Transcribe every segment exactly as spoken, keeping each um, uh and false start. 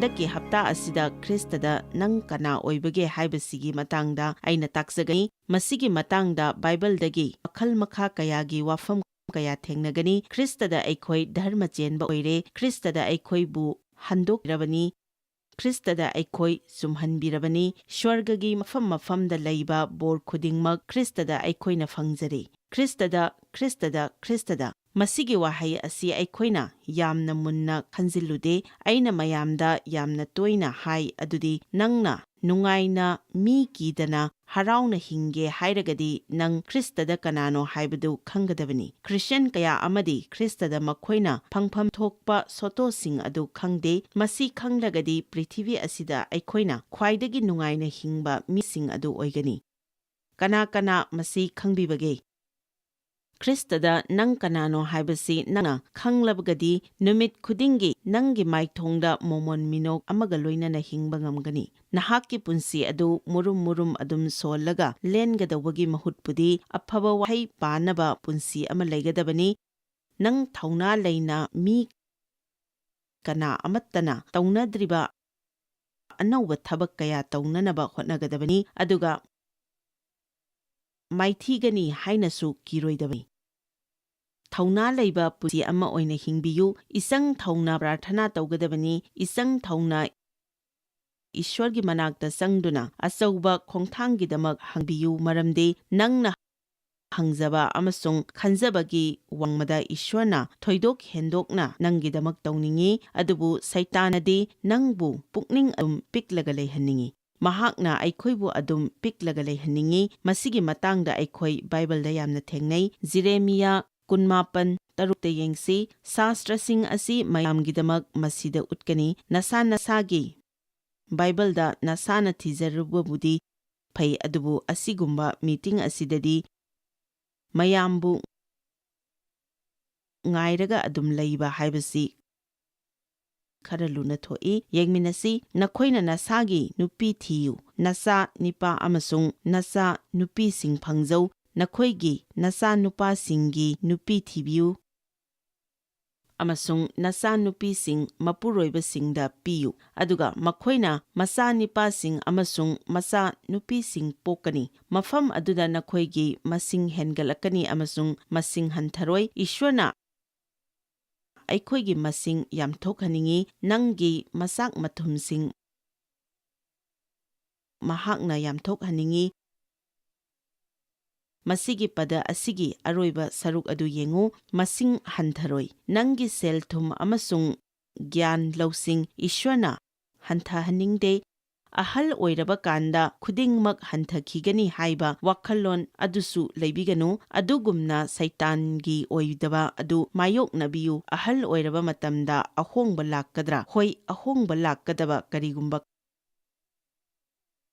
ꯍꯟꯗꯛꯀꯤ ꯍꯞꯇꯥ ꯑꯁꯤꯗ ꯈ꯭ꯔꯤꯁꯇꯗ ꯅꯪ ꯀꯅꯥ ꯑꯣꯏꯕꯒꯦ ꯍꯥꯏꯕꯁꯤꯒꯤ ꯃꯇꯥꯡꯗ ꯑꯩꯅ ꯇꯥꯛꯆꯒꯅꯤ꯫ ꯃꯁꯤꯒꯤ ꯃꯇꯥꯡꯗ ꯕꯥꯏꯕꯜꯗꯒꯤ ꯃꯈꯜ ꯃꯈꯥ ꯀꯌꯥꯒꯤ ꯋꯥꯐꯝ ꯀꯌꯥ ꯊꯦꯡꯅꯒꯅꯤ꯫ ꯈ꯭ꯔꯤꯁꯇꯗ ꯑꯩꯈꯣꯏ ꯙꯔꯃ ꯆꯦꯟꯕ ꯑꯣꯏꯔꯦ꯫ ꯈ꯭ꯔꯤꯁꯇꯗ ꯑꯩꯈꯣꯏꯕꯨ ꯍꯟꯗꯣꯛꯄꯤꯔꯕꯅꯤ꯫ ꯈ꯭ꯔꯤꯁꯇꯗ ꯑꯩꯈꯣꯏ ꯆꯨꯝꯍꯟꯕꯤꯔꯕꯅꯤ꯫ ꯁ꯭ꯋꯔꯒꯒꯤ ꯃꯐꯝ ꯃꯐꯝꯗ ꯂꯩꯕ ꯕꯣꯔ ꯈꯨꯗꯤꯡꯃꯛ ꯈ꯭ꯔꯤꯁꯇꯗ ꯑꯩꯈꯣꯏꯅ ꯐꯪꯖꯔꯦ꯫ ꯈ꯭ꯔꯤꯁꯇꯗ, ꯈ꯭ꯔꯤꯁꯇꯗ, ꯈ꯭ꯔꯤꯁꯇꯗ꯫ ꯃꯁꯤꯒꯤ ꯋꯥꯍꯩ ꯑꯁꯤ ꯑꯩꯈꯣꯏꯅ ꯌꯥꯝꯅ ꯃꯨꯟꯅ ꯈꯟꯖꯤꯜꯂꯨꯗꯦ꯫ ꯑꯩꯅ ꯃꯌꯥꯝꯗ ꯌꯥꯝꯅ ꯇꯣꯏꯅ ꯍꯥꯏ ꯑꯗꯨꯗꯤ, ꯅꯪꯅ ꯅꯨꯡꯉꯥꯏꯅ, ꯃꯤ ꯀꯤꯗꯅ, ꯍꯔꯥꯎꯅ ꯍꯤꯡꯒꯦ ꯍꯥꯏꯔꯒꯗꯤ ꯅꯪ ꯈ꯭ꯔꯤꯁꯇꯗ ꯀꯅꯥꯅꯣ ꯍꯥꯏꯕꯗꯨ ꯈꯪꯒꯗꯕꯅꯤ꯫ ꯈ꯭ꯔꯤꯁꯇꯤꯌꯟ ꯀꯌꯥ ꯑꯃꯗꯤ ꯈ꯭ꯔꯤꯁꯇꯗ ꯃꯈꯣꯏꯅ ꯐꯪꯐꯝ ꯊꯣꯛꯄ ꯁꯣꯇꯣꯁꯤꯡ ꯑꯗꯨ ꯈꯪꯗꯦ꯫ ꯃꯁꯤ ꯈꯪꯂꯒꯗꯤ ꯄ꯭ꯔꯤꯊꯤꯕꯤ ꯑꯁꯤꯗ ꯑꯩꯈꯣꯏꯅ ꯈ꯭ꯋꯥꯏꯗꯒꯤ ꯅꯨꯡꯉꯥꯏꯅ ꯍꯤꯡꯕ ꯃꯤꯁꯤꯡ ꯑꯗꯨ ꯑꯣꯏꯒꯅꯤ꯫ ꯀꯅꯥ ꯀꯅꯥ ꯃꯁꯤ ꯈꯪꯕꯤꯕꯒꯦ? ꯈ꯭ꯔꯤꯁꯇꯗ ꯅꯪ ꯀꯅꯥꯅꯣ ꯍꯥꯏꯕꯁꯤ ꯅꯪꯅ ꯈꯪꯂꯕꯒꯗꯤ, ꯅꯨꯃꯤꯠ ꯈꯨꯗꯤꯡꯒꯤ ꯅꯪꯒꯤ ꯃꯥꯏꯊꯣꯡꯗ ꯃꯣꯃꯣꯟ ꯃꯤꯅꯣꯛ ꯑꯃꯒ ꯂꯣꯏꯅꯅ ꯍꯤꯡꯕ ꯉꯝꯒꯅꯤ꯫ ꯅꯍꯥꯛꯀꯤ ꯄꯨꯟꯁꯤ ꯑꯗꯨ ꯃꯨꯔꯨꯝ ꯃꯨꯔꯨꯝ ꯑꯗꯨꯝ ꯁꯣꯜꯂꯒ ꯂꯦꯟꯒꯗꯧꯕꯒꯤ ꯃꯍꯨꯠꯄꯨꯗꯤ, ꯑꯐꯕ ꯋꯥꯍꯩ ꯄꯥꯅꯕ ꯄꯨꯟꯁꯤ ꯑꯃ ꯂꯩꯒꯗꯕꯅꯤ꯫ ꯅꯪ ꯊꯧꯅꯥ ꯂꯩꯅ ꯃꯤ ꯀꯅꯥ ꯑꯃꯠꯇꯅ ꯇꯧꯅꯗ꯭ꯔꯤꯕ ꯑꯅꯧꯕ ꯊꯕꯛ ꯀꯌꯥ ꯇꯧꯅꯅꯕ ꯍꯣꯠꯅꯒꯗꯕꯅꯤ, ꯑꯗꯨꯒ ꯃꯥꯏꯊꯤꯒꯅꯤ ꯍꯥꯏꯅꯁꯨ ꯀꯤꯔꯣꯏꯗꯕꯅꯤ꯫ ꯊꯧꯅꯥ ꯂꯩꯕ ꯄꯨꯟꯁꯤ ꯑꯃ ꯑꯣꯏꯅ ꯍꯤꯡꯕꯤꯌꯨ꯫ ꯏꯆꯪ ꯊꯧꯅ ꯄ꯭ꯔꯥꯔꯊꯅꯥ ꯇꯧꯒꯗꯕꯅꯤ꯫ ꯏꯆꯪ ꯊꯧꯅ ꯏꯁ꯭ꯋꯔꯒꯤ ꯃꯅꯥꯛꯇ ꯆꯪꯗꯨꯅ ꯑꯆꯧꯕ ꯈꯣꯡꯊꯥꯡꯒꯤꯗꯃꯛ ꯍꯪꯕꯤꯌꯨ, ꯃꯔꯝꯗꯤ ꯅꯪꯅ ꯍꯪꯖꯕ ꯑꯃꯁꯨꯡ ꯈꯟꯖꯕꯒꯤ ꯋꯥꯡꯃꯗ ꯏꯁ꯭ꯋꯔꯅ ꯊꯣꯏꯗꯣꯛ ꯍꯦꯟꯗꯣꯛꯅ ꯅꯪꯒꯤꯗꯃꯛ ꯇꯧꯅꯤꯡꯏ, ꯑꯗꯨꯕꯨ ꯁꯩꯇꯥꯅꯗꯤ ꯅꯪꯕꯨ ꯄꯨꯛꯅꯤꯡ ꯑꯗꯨꯝ ꯄꯤꯛꯂꯒ ꯂꯩꯍꯟꯅꯤꯡꯏ꯫ ꯃꯍꯥꯛꯅ ꯑꯩꯈꯣꯏꯕꯨ ꯑꯗꯨꯝ ꯄꯤꯛꯂꯒ ꯂꯩꯍꯟꯅꯤꯡꯏ꯫ ꯃꯁꯤꯒꯤ ꯃꯇꯥꯡꯗ ꯑꯩꯈꯣꯏ ꯕꯥꯏꯕꯜꯗ ꯌꯥꯝꯅ ꯊꯦꯡꯅꯩ꯫ ꯖꯤꯔꯦꯃꯤꯌꯥ ꯀꯨꯟꯃꯥꯄꯟ ꯇꯔꯨꯛꯇ ꯌꯦꯡꯁꯤ꯫ "ꯁꯥꯁꯇ꯭ꯔꯁꯤꯡ ꯑꯁꯤ ꯃꯌꯥꯝꯒꯤꯗꯃꯛ ꯃꯁꯤꯗ ꯎꯠꯀꯅꯤ꯫ ꯅꯁꯥ ꯅꯁꯥꯒꯤ ꯕꯥꯏꯕꯜꯗ ꯅꯁꯥꯅ ꯊꯤꯖꯔꯨꯕꯕꯨꯗꯤ ꯐꯩ, ꯑꯗꯨꯕꯨ ꯑꯁꯤꯒꯨꯝꯕ ꯃꯤꯇꯤꯡ ꯑꯁꯤꯗꯗꯤ ꯃꯌꯥꯝꯕꯨ ꯉꯥꯏꯔꯒ ꯑꯗꯨꯝ ꯂꯩꯕ ꯍꯥꯏꯕꯁꯤ ꯈꯔ ꯂꯨꯅ ꯊꯣꯛꯏ꯫ ꯌꯦꯡꯃꯤꯟꯅꯁꯤ꯫ ꯅꯈꯣꯏꯅ ꯅꯁꯥꯒꯤ ꯅꯨꯄꯤ ꯊꯤꯌꯨ꯫ ꯅꯆꯥ ꯅꯤꯄꯥ ꯑꯃꯁꯨꯡ ꯅꯆꯥ ꯅꯨꯄꯤꯁꯤꯡ ꯐꯪꯖꯧ꯫ ꯅꯈꯣꯏꯒꯤ ꯅꯆꯥ ꯅꯨꯄꯥꯁꯤꯡꯒꯤ ꯅꯨꯄꯤ ꯊꯤꯕꯤꯌꯨ꯫ ꯑꯃꯁꯨꯡ ꯅꯆꯥꯅꯨꯄꯤꯁꯤꯡ ꯃꯄꯨꯔꯣꯏꯕꯁꯤꯡꯗ ꯄꯤꯌꯨ, ꯑꯗꯨꯒ ꯃꯈꯣꯏꯅ ꯃꯆꯥꯅꯤꯄꯥꯁꯤꯡ ꯑꯃꯁꯨꯡ ꯃꯆꯥꯅꯨꯄꯤꯁꯤꯡ ꯄꯣꯛꯀꯅꯤ꯫ ꯃꯐꯝ ꯑꯗꯨꯗ ꯅꯈꯣꯏꯒꯤ ꯃꯁꯤꯡ ꯍꯦꯟꯒꯠꯂꯛꯀꯅꯤ ꯑꯃꯁꯨꯡ ꯃꯁꯤꯡ ꯍꯟꯊꯔꯣꯏ꯫ ꯏꯁ꯭ꯋꯔꯅ ꯑꯩꯈꯣꯏꯒꯤ ꯃꯁꯤꯡ ꯌꯥꯝꯊꯣꯛꯍꯟꯅꯤꯡꯏ꯫ ꯅꯪꯒꯤ ꯃꯆꯥꯛ ꯃꯊꯨꯝꯁꯤꯡ ꯃꯍꯥꯛꯅ ꯌꯥꯝꯊꯣꯛꯍꯟꯅꯤꯡꯏ꯫ ꯃꯁꯤꯒꯤ ꯄꯗ ꯑꯁꯤꯒꯤ ꯑꯔꯣꯏꯕ ꯁꯔꯨꯛ ꯑꯗꯨ ꯌꯦꯡꯉꯨ, ꯃꯁꯤꯡ ꯍꯟꯊꯔꯣꯏ꯫ ꯅꯪꯒꯤ ꯁꯦꯜ ꯊꯨꯝ ꯑꯃꯁꯨꯡ ꯒ꯭ꯌꯥꯟ ꯂꯧꯁꯤꯡ ꯏꯁ꯭ꯋꯔꯅ ꯍꯟꯊꯍꯟꯅꯤꯡꯗꯦ꯫ ꯑꯍꯜ ꯑꯣꯏꯔꯕ ꯀꯥꯟꯗ ꯈꯨꯗꯤꯡꯃꯛ ꯍꯟꯊꯈꯤꯒꯅꯤ ꯍꯥꯏꯕ ꯋꯥꯈꯜꯂꯣꯟ ꯑꯗꯨꯁꯨ ꯂꯩꯕꯤꯒꯅꯨ꯫ ꯑꯗꯨꯒꯨꯝꯅ ꯁꯩꯇꯥꯟꯒꯤ ꯑꯣꯏꯗꯕ ꯑꯗꯨ ꯃꯥꯌꯣꯛꯅꯕꯤꯌꯨ꯫ ꯑꯍꯜ ꯑꯣꯏꯔꯕ ꯃꯇꯝꯗ ꯑꯍꯣꯡꯕ ꯂꯥꯛꯀꯗ꯭ꯔꯥ? ꯍꯣꯏ, ꯑꯍꯣꯡꯕ ꯂꯥꯛꯀꯗꯕ ꯀꯔꯤꯒꯨꯝꯕ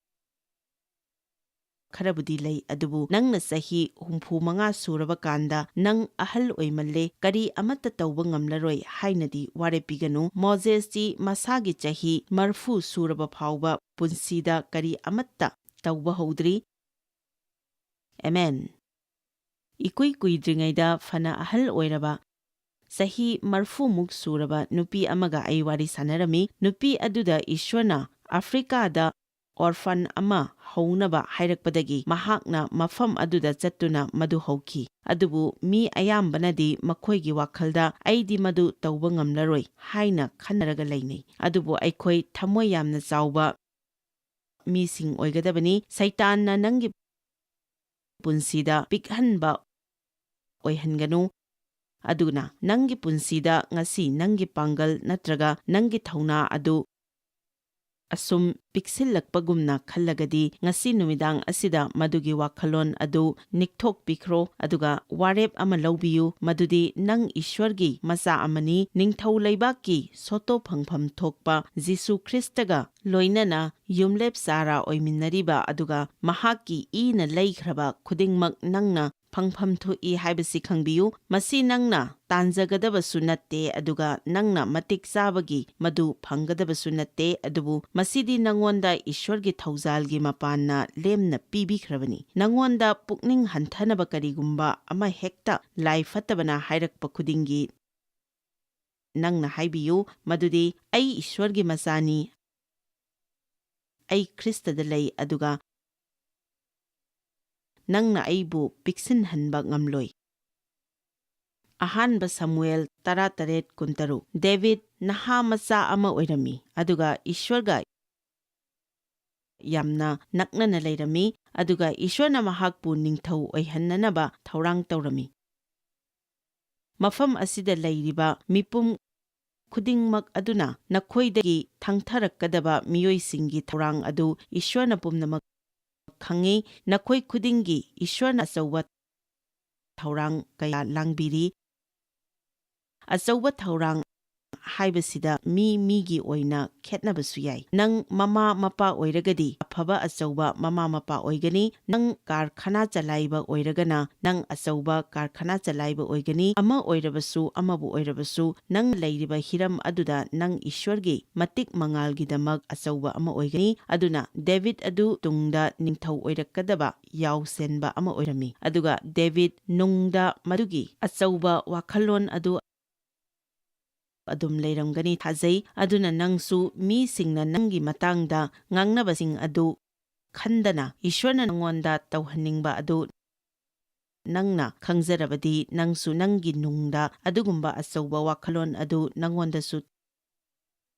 ꯈꯔꯕꯨꯗꯤ ꯂꯩ, ꯑꯗꯨꯕꯨ ꯅꯪꯅ ꯆꯍꯤ ꯍꯨꯝꯐꯨ ꯃꯉꯥ ꯁꯨꯔꯕ ꯀꯥꯟꯗ ꯅꯪ ꯑꯍꯜ ꯑꯣꯏꯃꯜꯂꯦ, ꯀꯔꯤ ꯑꯃꯠꯇ ꯇꯧꯕ ꯉꯝꯂꯔꯣꯏ ꯍꯥꯏꯅꯗꯤ ꯋꯥꯔꯦꯞ ꯄꯤꯒꯅꯨ꯫ ꯃꯣꯖꯦꯁꯇꯤ ꯃꯁꯥꯒꯤ ꯆꯍꯤ ꯃꯔꯐꯨ ꯁꯨꯔꯕ ꯐꯥꯎꯕ ꯄꯨꯟꯁꯤꯗ ꯀꯔꯤ ꯑꯃꯠꯇ ꯇꯧꯕ ꯍꯧꯗ꯭ꯔꯤ꯫ ꯑꯦꯃꯦꯟ꯫ ꯏꯀꯨꯏ ꯀꯨꯏꯗ꯭ꯔꯤꯉꯩꯗ ꯐꯅ ꯑꯍꯜ ꯑꯣꯏꯔꯕ, ꯆꯍꯤ ꯃꯔꯐꯨꯃꯨꯛ ꯁꯨꯔꯕ ꯅꯨꯄꯤ ꯑꯃꯒ ꯑꯩ ꯋꯥꯔꯤ ꯁꯥꯟꯅꯔꯝꯃꯤ꯫ ꯅꯨꯄꯤ ꯑꯗꯨꯗ ꯏꯁ꯭ꯋꯔꯅ ꯑꯐ꯭ꯔꯤꯀꯥꯗ ꯑꯣꯔꯐꯥꯟ ꯑꯃ ꯍꯧꯅꯕ ꯍꯥꯏꯔꯛꯄꯗꯒꯤ ꯃꯍꯥꯛꯅ ꯃꯐꯝ ꯑꯗꯨꯗ ꯆꯠꯇꯨꯅ ꯃꯗꯨ ꯍꯧꯈꯤ꯫ ꯑꯗꯨꯕꯨ ꯃꯤ ꯑꯌꯥꯝꯕꯅꯗꯤ ꯃꯈꯣꯏꯒꯤ ꯋꯥꯈꯜꯗ "ꯑꯩꯗꯤ ꯃꯗꯨ ꯇꯧꯕ ꯉꯝꯂꯔꯣꯏ" ꯍꯥꯏꯅ ꯈꯟꯅꯔꯒ ꯂꯩꯅꯩ꯫ ꯑꯗꯨꯕꯨ ꯑꯩꯈꯣꯏ ꯊꯃꯣꯏ ꯌꯥꯝꯅ ꯆꯥꯎꯕ ꯃꯤꯁꯤꯡ ꯑꯣꯏꯒꯗꯕꯅꯤ꯫ ꯁꯩꯇꯥꯟꯅ ꯅꯪꯒꯤ ꯄꯨꯟꯁꯤꯗ ꯄꯤꯛꯍꯟꯕ ꯑꯣꯏꯍꯟꯒꯅꯨ꯫ ꯑꯗꯨꯅ ꯅꯪꯒꯤ ꯄꯨꯟꯁꯤꯗ ꯉꯁꯤ ꯅꯪꯒꯤ ꯄꯥꯡꯒꯜ ꯅꯠꯇ꯭ꯔꯒ ꯅꯪꯒꯤ ꯊꯧꯅꯥ ꯑꯗꯨ ꯑꯁꯨꯝ ꯄꯤꯛꯁꯤꯜꯂꯛꯄꯒꯨꯝꯅ ꯈꯜꯂꯒꯗꯤ, ꯉꯁꯤ ꯅꯨꯃꯤꯗꯥꯡ ꯑꯁꯤꯗ ꯃꯗꯨꯒꯤ ꯋꯥꯈꯜꯂꯣꯟ ꯑꯗꯨ ꯅꯤꯛꯊꯣꯛꯄꯤꯈ꯭ꯔꯣ, ꯑꯗꯨꯒ ꯋꯥꯔꯦꯞ ꯑꯃ ꯂꯧꯕꯤꯌꯨ, ꯃꯗꯨꯗꯤ ꯅꯪ ꯏꯁ꯭ꯋꯔꯒꯤ ꯃꯆꯥ ꯑꯃꯅꯤ, ꯅꯤꯡꯊꯧ ꯂꯩꯕꯥꯛꯀꯤ ꯁꯣꯇꯣ ꯐꯪꯐꯝ ꯊꯣꯛꯄ ꯖꯤꯁꯨ ꯈ꯭ꯔꯤꯁꯇꯒ ꯂꯣꯏꯅꯅ ꯌꯨꯝꯂꯦꯞ ꯆꯥꯔ ꯑꯣꯏꯃꯤꯟꯅꯔꯤꯕ, ꯑꯗꯨꯒ ꯃꯍꯥꯛꯀꯤ ꯏꯅ ꯂꯩꯈ꯭ꯔꯕ ꯈꯨꯗꯤꯡꯃꯛ ꯅꯪꯅ ꯐꯪꯐꯝ ꯊꯣꯛꯏ ꯍꯥꯏꯕꯁꯤ ꯈꯪꯕꯤꯌꯨ꯫ ꯃꯁꯤ ꯅꯪꯅ ꯇꯥꯟꯖꯒꯗꯕꯁꯨ ꯅꯠꯇꯦ, ꯑꯗꯨꯒ ꯅꯪꯅ ꯃꯇꯤꯛ ꯆꯥꯕꯒꯤ ꯃꯗꯨ ꯐꯪꯒꯗꯕꯁꯨ ꯅꯠꯇꯦ, ꯑꯗꯨꯕꯨ ꯃꯁꯤꯗꯤ ꯅꯉꯣꯟꯗ ꯏꯁ꯭ꯋꯔꯒꯤ ꯊꯧꯖꯥꯜꯒꯤ ꯃꯄꯥꯟꯅ ꯂꯦꯝꯅ ꯄꯤꯕꯤꯈ꯭ꯔꯕꯅꯤ꯫ ꯅꯉꯣꯟꯗ ꯄꯨꯛꯅꯤꯡ ꯍꯟꯊꯅꯕ ꯀꯔꯤꯒꯨꯝꯕ ꯑꯃ ꯍꯦꯛꯇ ꯂꯥꯏ ꯐꯠꯇꯕꯅ ꯍꯥꯏꯔꯛꯄ ꯈꯨꯗꯤꯡꯒꯤ, ꯅꯪꯅ ꯍꯥꯏꯕꯤꯌꯨ ꯃꯗꯨꯗꯤ, "ꯑꯩ ꯏꯁ꯭ꯋꯔꯒꯤ ꯃꯆꯥꯅꯤ, ꯑꯩ ꯈ꯭ꯔꯤꯁꯇꯗ ꯂꯩ, ꯑꯗꯨꯒ ꯅꯪꯅ ꯑꯩꯕꯨ ꯄꯤꯛꯁꯤꯟꯍꯟꯕ ꯉꯝꯂꯣꯏ"꯫ ꯑꯍꯥꯟꯕ ꯁꯃꯨꯑꯦꯜ ꯇꯔꯥꯇꯔꯦꯠ ꯀꯨꯟꯇꯔꯨꯛ꯫ ꯗꯦꯕꯤꯗ ꯅꯍꯥ ꯃꯆꯥ ꯑꯃ ꯑꯣꯏꯔꯝꯃꯤ, ꯑꯗꯨꯒ ꯏꯁ꯭ꯋꯔꯒ ꯌꯥꯝꯅ ꯅꯛꯅꯅ ꯂꯩꯔꯝꯃꯤ, ꯑꯗꯨꯒ ꯏꯁ꯭ꯋꯔꯅ ꯃꯍꯥꯛꯄꯨ ꯅꯤꯡꯊꯧ ꯑꯣꯏꯍꯟꯅꯅꯕ ꯊꯧꯔꯥꯡ ꯇꯧꯔꯝꯃꯤ꯫ ꯃꯐꯝ ꯑꯁꯤꯗ ꯂꯩꯔꯤꯕ ꯃꯤꯄꯨꯝ ꯈꯨꯗꯤꯡꯃꯛ ꯑꯗꯨꯅ ꯅꯈꯣꯏꯗꯒꯤ ꯊꯪꯊꯔꯛꯀꯗꯕ ꯃꯤꯑꯣꯏꯁꯤꯡꯒꯤ ꯊꯧꯔꯥꯡ ꯑꯗꯨ ꯏꯁ꯭ꯋꯔꯅ ꯄꯨꯝꯅꯃꯛ ꯈꯪꯏ꯫ ꯅꯈꯣꯏ ꯈꯨꯗꯤꯡꯒꯤ ꯏꯁ꯭ꯋꯔꯅ ꯑꯆꯧꯕ ꯊꯧꯔꯥꯡ ꯀꯌꯥ ꯂꯥꯡꯕꯤꯔꯤ꯫ ꯑꯆꯧꯕ ꯊꯧꯔꯥꯡ ꯍꯥꯏꯕꯁꯤꯗ ꯃꯤ ꯃꯤꯒꯤ ꯑꯣꯏꯅ ꯈꯦꯠꯅꯕꯁꯨ ꯌꯥꯏ꯫ ꯅꯪ ꯃꯃꯥ ꯃꯄꯥ ꯑꯣꯏꯔꯒꯗꯤ ꯑꯐꯕ ꯑꯆꯧꯕ ꯃꯃꯥ ꯃꯄꯥ ꯑꯣꯏꯒꯅꯤ꯫ ꯅꯪ ꯀꯥꯔꯈꯥꯅꯥ ꯆꯂꯥꯏꯕ ꯑꯣꯏꯔꯒꯅ ꯅꯪ ꯑꯆꯧꯕ ꯀꯥꯔꯈꯥꯅꯥ ꯆꯂꯥꯏꯕ ꯑꯣꯏꯒꯅꯤ꯫ ꯑꯃ ꯑꯣꯏꯔꯕꯁꯨ ꯑꯃꯕꯨ ꯑꯣꯏꯔꯕꯁꯨ, ꯅꯪ ꯂꯩꯔꯤꯕ ꯍꯤꯔꯝ ꯑꯗꯨꯗ ꯅꯪ ꯏꯁ꯭ꯋꯔꯒꯤ ꯃꯇꯤꯛ ꯃꯉꯥꯜꯒꯤꯗꯃꯛ ꯑꯆꯧꯕ ꯑꯃ ꯑꯣꯏꯒꯅꯤ꯫ ꯑꯗꯨꯅ ꯗꯦꯕꯤꯗ ꯑꯗꯨ ꯇꯨꯡꯗ ꯅꯤꯡꯊꯧ ꯑꯣꯏꯔꯛꯀꯗꯕ ꯌꯥꯎꯁꯦꯟꯕ ꯑꯃ ꯑꯣꯏꯔꯝꯃꯤ꯫ ꯑꯗꯨꯒ ꯗꯦꯕꯤꯗ ꯅꯨꯡꯗ ꯃꯗꯨꯒꯤ ꯑꯆꯧꯕ ꯋꯥꯈꯜꯂꯣꯟ ꯑꯗꯨ ꯑꯗꯨꯝ ꯂꯩꯔꯝꯒꯅꯤ ꯊꯥꯖꯩ꯫ ꯑꯗꯨꯅ ꯅꯪꯁꯨ ꯃꯤꯁꯤꯡꯅ ꯅꯪꯒꯤ ꯃꯇꯥꯡꯗ ꯉꯥꯡꯅꯕꯁꯤꯡ ꯑꯗꯨ ꯈꯟꯗꯅ ꯏꯁ꯭ꯋꯔꯅ ꯅꯉꯣꯟꯗ ꯇꯧꯍꯟꯅꯤꯡꯕ ꯑꯗꯨ ꯅꯪꯅ ꯈꯪꯖꯔꯕꯗꯤ, ꯅꯪꯁꯨ ꯅꯪꯒꯤ ꯅꯨꯡꯗ ꯑꯗꯨꯒꯨꯝꯕ ꯑꯆꯧꯕ ꯋꯥꯈꯜꯂꯣꯟ ꯑꯗꯨ ꯅꯉꯣꯟꯗꯁꯨ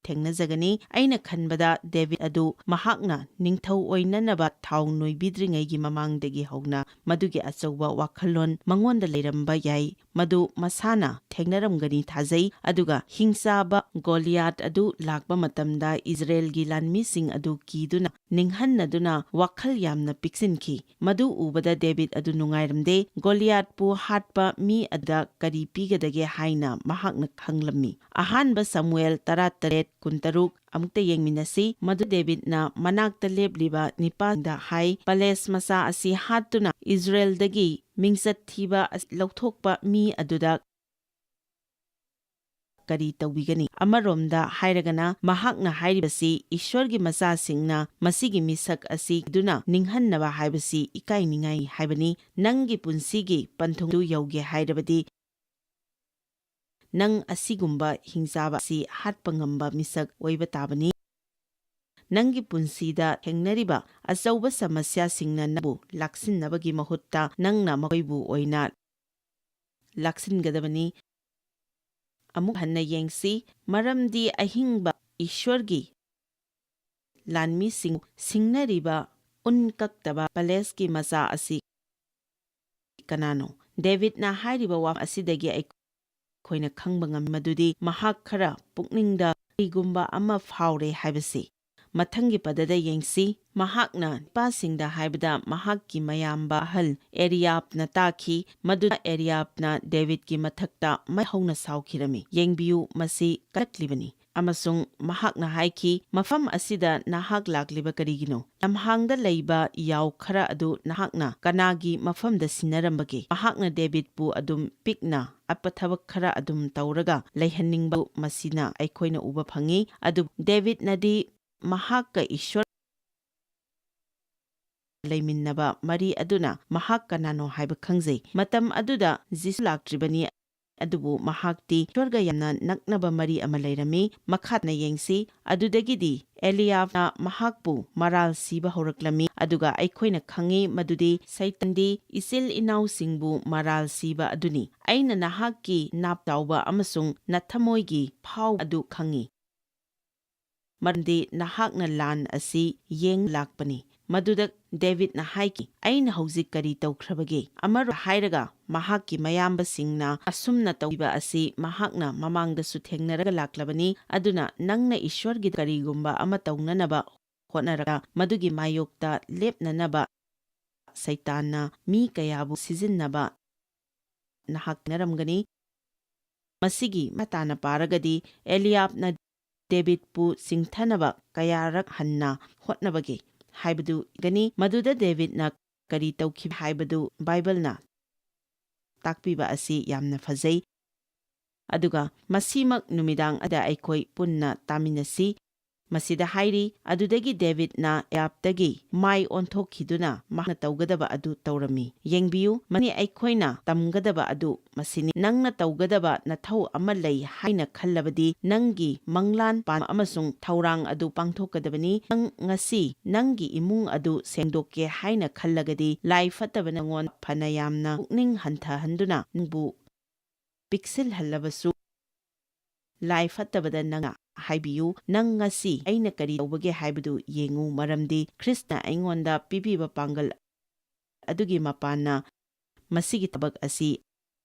ꯊꯦꯡꯅꯖꯒꯅꯤ꯫ ꯑꯩꯅ ꯈꯟꯕꯗ ꯗꯦꯕꯤꯗ ꯑꯗꯨ ꯃꯍꯥꯛꯅ ꯅꯤꯡꯊꯧ ꯑꯣꯏꯅꯅꯕ ꯊꯥꯎ ꯅꯣꯏꯕꯤꯗ꯭ꯔꯤꯉꯩꯒꯤ ꯃꯃꯥꯡꯗꯒꯤ ꯍꯧꯅ ꯃꯗꯨꯒꯤ ꯑꯆꯧꯕ ꯋꯥꯈꯜꯂꯣꯟ ꯃꯉꯣꯟꯗ ꯂꯩꯔꯝꯕ ꯌꯥꯏ꯫ ꯃꯗꯨ ꯃꯁꯥꯅ ꯊꯦꯡꯅꯔꯝꯒꯅꯤ ꯊꯥꯖꯩ꯫ ꯑꯗꯨꯒ ꯍꯤꯡꯆꯥꯕ ꯒꯣꯂꯤꯌꯥꯠ ꯑꯗꯨ ꯂꯥꯛꯄ ꯃꯇꯝꯗ ꯏꯖꯔꯦꯜꯒꯤ ꯂꯥꯟꯃꯤꯁꯤꯡ ꯑꯗꯨ ꯀꯤꯗꯨꯅ ꯅꯤꯡꯍꯟꯅꯗꯨꯅ ꯋꯥꯈꯜ ꯌꯥꯝꯅ ꯄꯤꯛꯁꯤꯟꯈꯤ꯫ ꯃꯗꯨ ꯎꯕꯗ ꯗꯦꯕꯤꯗ ꯑꯗꯨ ꯅꯨꯡꯉꯥꯏꯔꯝꯗꯦ꯫ ꯒꯣꯂꯤꯌꯥꯠꯄꯨ ꯍꯥꯠꯄ ꯃꯤ ꯑꯗꯨꯗ ꯀꯔꯤ ꯄꯤꯒꯗꯒꯦ ꯍꯥꯏꯅ ꯃꯍꯥꯛꯅ ꯈꯪꯂꯝꯃꯤ꯫ ꯑꯍꯥꯟꯕ ꯁꯃꯨꯑꯦꯜ ꯇꯔꯥꯇꯔꯦꯠ ꯀꯨꯟꯇꯔꯨꯛ ꯑꯃꯨꯛꯇ ꯌꯦꯡꯃꯤꯟꯅꯁꯤ꯫ ꯃꯗꯨ ꯗꯦꯕꯤꯗꯅ ꯃꯅꯥꯛꯇ ꯂꯦꯞꯂꯤꯕ ꯅꯤꯄꯥꯗ ꯍꯥꯏ, "ꯄꯂꯦꯁ ꯃꯆꯥ ꯑꯁꯤ ꯍꯥꯠꯇꯨꯅ ꯏꯖꯔꯦꯜꯗꯒꯤ ꯃꯤꯡꯆꯠ ꯊꯤꯕ ꯑꯁꯤ ꯂꯧꯊꯣꯛꯄ ꯃꯤ ꯑꯗꯨꯗ ꯀꯔꯤ ꯇꯧꯕꯤꯒꯅꯤ?" ꯑꯃꯔꯣꯝꯗ ꯍꯥꯏꯔꯒꯅ, ꯃꯍꯥꯛꯅ ꯍꯥꯏꯔꯤꯕꯁꯤ ꯏꯁ꯭ꯋꯔꯒꯤ ꯃꯆꯥꯁꯤꯡꯅ ꯃꯁꯤꯒꯤ ꯃꯤꯁꯛ ꯑꯁꯤ ꯀꯤꯗꯨꯅ ꯅꯤꯡꯍꯟꯅꯕ ꯍꯥꯏꯕꯁꯤ ꯏꯀꯥꯏꯅꯤꯡꯉꯥꯏ ꯍꯥꯏꯕꯅꯤ꯫ ꯅꯪꯒꯤ ꯄꯨꯟꯁꯤꯒꯤ ꯄꯟꯊꯨꯡꯗꯨ ꯌꯧꯒꯦ ꯍꯥꯏꯔꯕꯗꯤ, ꯅꯪ ꯑꯁꯤꯒꯨꯝꯕ ꯍꯤꯡꯆꯥꯕ ꯑꯁꯤ ꯍꯥꯠꯄ ꯉꯝꯕ ꯃꯤꯁꯛ ꯑꯣꯏꯕ ꯇꯥꯕꯅꯤ꯫ ꯅꯪꯒꯤ ꯄꯨꯟꯁꯤꯗ ꯊꯦꯡꯅꯔꯤꯕ ꯑꯆꯧꯕ ꯁꯃꯁ꯭ꯌꯥꯁꯤꯡꯅ ꯅꯪꯕꯨ ꯂꯥꯛꯁꯤꯟꯅꯕꯒꯤ ꯃꯍꯨꯠꯇ ꯅꯪꯅ ꯃꯈꯣꯏꯕꯨ ꯑꯣꯏꯅ ꯂꯥꯛꯁꯤꯟꯒꯗꯕꯅꯤ꯫ ꯑꯃꯨꯛ ꯍꯟꯅ ꯌꯦꯡꯁꯤ, ꯃꯔꯝꯗꯤ ꯑꯍꯤꯡꯕ ꯏꯁ꯭ꯋꯔꯒꯤ ꯂꯥꯟꯃꯤꯁꯤꯡ ꯁꯤꯡꯅꯔꯤꯕ ꯎꯟ ꯀꯛꯇꯕ ꯄꯦꯂꯦꯁꯀꯤ ꯃꯆꯥ ꯑꯁꯤ ꯀꯅꯥꯅꯣ? ꯗꯦꯕꯤꯗꯅ ꯍꯥꯏꯔꯤꯕ ꯋꯥꯐꯝ ꯑꯁꯤꯗꯒꯤ ꯑꯩꯈꯣꯏꯅ ꯈꯪꯕ ꯉꯝꯃꯤ ꯃꯗꯨꯗꯤ ꯃꯍꯥꯛ ꯈꯔ ꯄꯨꯛꯅꯤꯡꯗ ꯀꯔꯤꯒꯨꯝꯕ ꯑꯃ ꯐꯥꯎꯔꯦ ꯍꯥꯏꯕꯁꯤ꯫ ꯃꯊꯪꯒꯤ ꯄꯗꯗ ꯌꯦꯡꯁꯤ꯫ ꯃꯍꯥꯛꯅ ꯅꯨꯄꯥꯁꯤꯡꯗ ꯍꯥꯏꯕꯗ ꯃꯍꯥꯛꯀꯤ ꯃꯌꯥꯝꯕ ꯑꯍꯜ ꯑꯦꯔꯤꯌꯥꯕꯅ ꯇꯥꯈꯤ, ꯃꯗꯨꯅ ꯑꯦꯔꯤꯌꯥꯕꯅ ꯗꯦꯕꯤꯗꯀꯤ ꯃꯊꯛꯇ ꯃꯩ ꯍꯧꯅ ꯁꯥꯎꯈꯤꯔꯝꯃꯤ꯫ ꯌꯦꯡꯕꯤꯌꯨ, ꯃꯁꯤ ꯀꯜꯂꯛꯂꯤꯕꯅꯤ꯫ ꯑꯃꯁꯨꯡ ꯃꯍꯥꯛꯅ ꯍꯥꯏꯈꯤ, "ꯃꯐꯝ ꯑꯁꯤꯗ ꯅꯍꯥꯛ ꯂꯥꯛꯂꯤꯕ ꯀꯔꯤꯒꯤꯅꯣ? ꯂꯝꯍꯥꯡꯗ ꯂꯩꯕ ꯌꯥꯎ ꯈꯔ ꯑꯗꯨ ꯅꯍꯥꯛꯅ ꯀꯅꯥꯒꯤ ꯃꯐꯝꯗ ꯁꯤꯟꯅꯔꯝꯕꯒꯦ?" ꯃꯍꯥꯛꯅ ꯗꯦꯕꯤꯗꯄꯨ ꯑꯗꯨꯝ ꯄꯤꯛꯅ ꯑꯄ ꯊꯕꯛ ꯈꯔ ꯑꯗꯨꯝ ꯇꯧꯔꯒ ꯂꯩꯍꯟꯅꯤꯡꯕ ꯃꯁꯤꯅ ꯑꯩꯈꯣꯏꯅ ꯎꯕ ꯐꯪꯏ꯫ ꯑꯗꯨꯕꯨ ꯗꯦꯕꯤꯗꯅꯗꯤ ꯃꯍꯥꯛꯀ ꯏꯁ꯭ꯋꯔ ꯂꯩꯃꯤꯟꯅꯕ ꯃꯔꯤ ꯑꯗꯨꯅ ꯃꯍꯥꯛ ꯀꯅꯥꯅꯣ ꯍꯥꯏꯕ ꯈꯪꯖꯩ꯫ ꯃꯇꯝ ꯑꯗꯨꯗ ꯖꯤꯁꯨ ꯂꯥꯛꯇ꯭ꯔꯤꯕꯅꯤ, ꯑꯗꯨꯕꯨ ꯃꯍꯥꯛꯇꯤ ꯏꯁ꯭ꯋꯔꯒ ꯌꯥꯝꯅ ꯅꯛꯅꯕ ꯃꯔꯤ ꯑꯃ ꯂꯩꯔꯝꯃꯤ꯫ ꯃꯈꯥ ꯇꯥꯅ ꯌꯦꯡꯁꯤ꯫ ꯑꯗꯨꯗꯒꯤꯗꯤ ꯑꯦꯂꯤꯌꯥꯕꯅ ꯃꯍꯥꯛꯄꯨ ꯃꯔꯥꯜ ꯁꯤꯕ ꯍꯧꯔꯛꯂꯝꯃꯤ, ꯑꯗꯨꯒ ꯑꯩꯈꯣꯏꯅ ꯈꯪꯏ ꯃꯗꯨꯗꯤ ꯁꯩꯇꯥꯟꯗꯤ ꯏꯆꯤꯜ ꯏꯅꯥꯎꯁꯤꯡꯕꯨ ꯃꯔꯥꯜ ꯁꯤꯕ ꯑꯗꯨꯅꯤ꯫ ꯑꯩꯅ ꯅꯍꯥꯛꯀꯤ ꯅꯥꯞ ꯆꯥꯎꯕ ꯑꯃꯁꯨꯡ ꯅꯊꯃꯣꯏꯒꯤ ꯐꯥꯎ ꯑꯗꯨ ꯈꯪꯏ, ꯃꯔꯝꯗꯤ ꯅꯍꯥꯛꯅ ꯂꯥꯟ ꯑꯁꯤ ꯌꯦꯡ ꯂꯥꯛꯄꯅꯤ꯫ ꯃꯗꯨꯗ ꯗꯦꯕꯤꯗꯅ ꯍꯥꯏꯈꯤ, "ꯑꯩꯅ ꯍꯧꯖꯤꯛ ꯀꯔꯤ ꯇꯧꯈ꯭ꯔꯕꯒꯦ?" ꯑꯃꯔꯣꯝꯗ ꯍꯥꯏꯔꯒ, ꯃꯍꯥꯛꯀꯤ ꯃꯌꯥꯝꯕꯁꯤꯡꯅ ꯑꯁꯨꯝꯅ ꯇꯧꯈꯤꯕ ꯑꯁꯤ ꯃꯍꯥꯛꯅ ꯃꯃꯥꯡꯗꯁꯨ ꯊꯦꯡꯅꯔꯒ ꯂꯥꯛꯂꯕꯅꯤ꯫ ꯑꯗꯨꯅ ꯅꯪꯅ ꯏꯁ꯭ꯋꯔꯒꯤ ꯀꯔꯤꯒꯨꯝꯕ ꯑꯃ ꯇꯧꯅꯅꯕ ꯍꯣꯠꯅꯔꯒ, ꯃꯗꯨꯒꯤ ꯃꯥꯌꯣꯛꯇ ꯂꯦꯞꯅꯅꯕ ꯁꯩꯇꯥꯟꯅ ꯃꯤ ꯀꯌꯥꯕꯨ ꯁꯤꯖꯤꯟꯅꯕ ꯅꯍꯥꯛ ꯊꯦꯡꯅꯔꯝꯒꯅꯤ꯫ ꯃꯁꯤꯒꯤ ꯃꯇꯥꯅ ꯄꯥꯔꯒꯗꯤ, ꯑꯦꯂꯤꯌꯥꯕꯅ ꯗꯦꯕꯤꯗꯄꯨ ꯆꯤꯡꯊꯅꯕ ꯀꯌꯥꯔꯛ ꯍꯟꯅ ꯍꯣꯠꯅꯕꯒꯦ ꯍꯥꯏꯕꯗꯨ ꯎꯒꯅꯤ꯫ ꯃꯗꯨꯗ ꯗꯦꯕꯤꯗꯅ ꯀꯔꯤ ꯇꯧꯈꯤꯕ ꯍꯥꯏꯕꯗꯨ ꯕꯥꯏꯕꯜꯅ ꯇꯥꯛꯄꯤꯕ ꯑꯁꯤ ꯌꯥꯝꯅ ꯐꯖꯩ꯫ ꯑꯗꯨꯒ ꯃꯁꯤꯃꯛ ꯅꯨꯃꯤꯗꯥꯡ ꯑꯗ ꯑꯩꯈꯣꯏ ꯄꯨꯟꯅ ꯇꯥꯃꯤꯟꯅꯁꯤ꯫ ꯃꯁꯤꯗ ꯍꯥꯏꯔꯤ, ꯑꯗꯨꯗꯒꯤ ꯗꯦꯕꯤꯗꯅ ꯑꯦꯌꯥꯕꯇꯒꯤ ꯃꯥꯏ ꯑꯣꯟꯊꯣꯛꯈꯤꯗꯨꯅ ꯃꯍꯥꯛꯅ ꯇꯧꯒꯗꯕ ꯑꯗꯨ ꯇꯧꯔꯝꯃꯤ꯫ ꯌꯦꯡꯕꯤꯌꯨ, ꯃꯅꯤ ꯑꯩꯈꯣꯏꯅ ꯇꯝꯒꯗꯕ ꯑꯗꯨ ꯃꯁꯤꯅꯤ꯫ ꯅꯪꯅ ꯇꯧꯒꯗꯕ ꯅꯊꯧ ꯑꯃ ꯂꯩ ꯍꯥꯏꯅ ꯈꯜꯂꯕꯗꯤ, ꯅꯪꯒꯤ ꯃꯪꯂꯥꯟ ꯄꯥꯟ ꯑꯃꯁꯨꯡ ꯊꯧꯔꯥꯡ ꯑꯗꯨ ꯄꯥꯡꯊꯣꯛꯀꯗꯕꯅꯤ꯫ ꯅꯪ ꯉꯁꯤ ꯅꯪꯒꯤ ꯏꯃꯨꯡ ꯑꯗꯨ ꯁꯦꯡꯗꯣꯛꯀꯦ ꯍꯥꯏꯅ ꯈꯜꯂꯒꯗꯤ, ꯂꯥꯏ ꯐꯠꯇꯕ ꯅꯉꯣꯟꯗ ꯐꯅ ꯌꯥꯝꯅ ꯄꯨꯛꯅꯤꯡ ꯍꯟꯊꯍꯟꯗꯨꯅ ꯅꯪꯕꯨ ꯄꯤꯛꯁꯤꯜꯍꯜꯂꯕꯁꯨ, ꯂꯥꯏ ꯐꯠꯇꯕꯗ ꯅꯪꯅ ꯍꯥꯏꯕꯤꯌꯨ, "ꯅꯪ ꯉꯁꯤ ꯑꯩꯅ ꯀꯔꯤ ꯇꯧꯕꯒꯦ ꯍꯥꯏꯕꯗꯨ ꯌꯦꯡꯉꯨ, ꯃꯔꯝꯗꯤ ꯈ꯭ꯔꯤꯁꯇꯅ ꯑꯩꯉꯣꯟꯗ ꯄꯤꯕꯤꯕ ꯄꯥꯡꯒꯜ ꯑꯗꯨꯒꯤ ꯃꯄꯥꯟꯅ ꯃꯁꯤꯒꯤ ꯊꯕꯛ ꯑꯁꯤ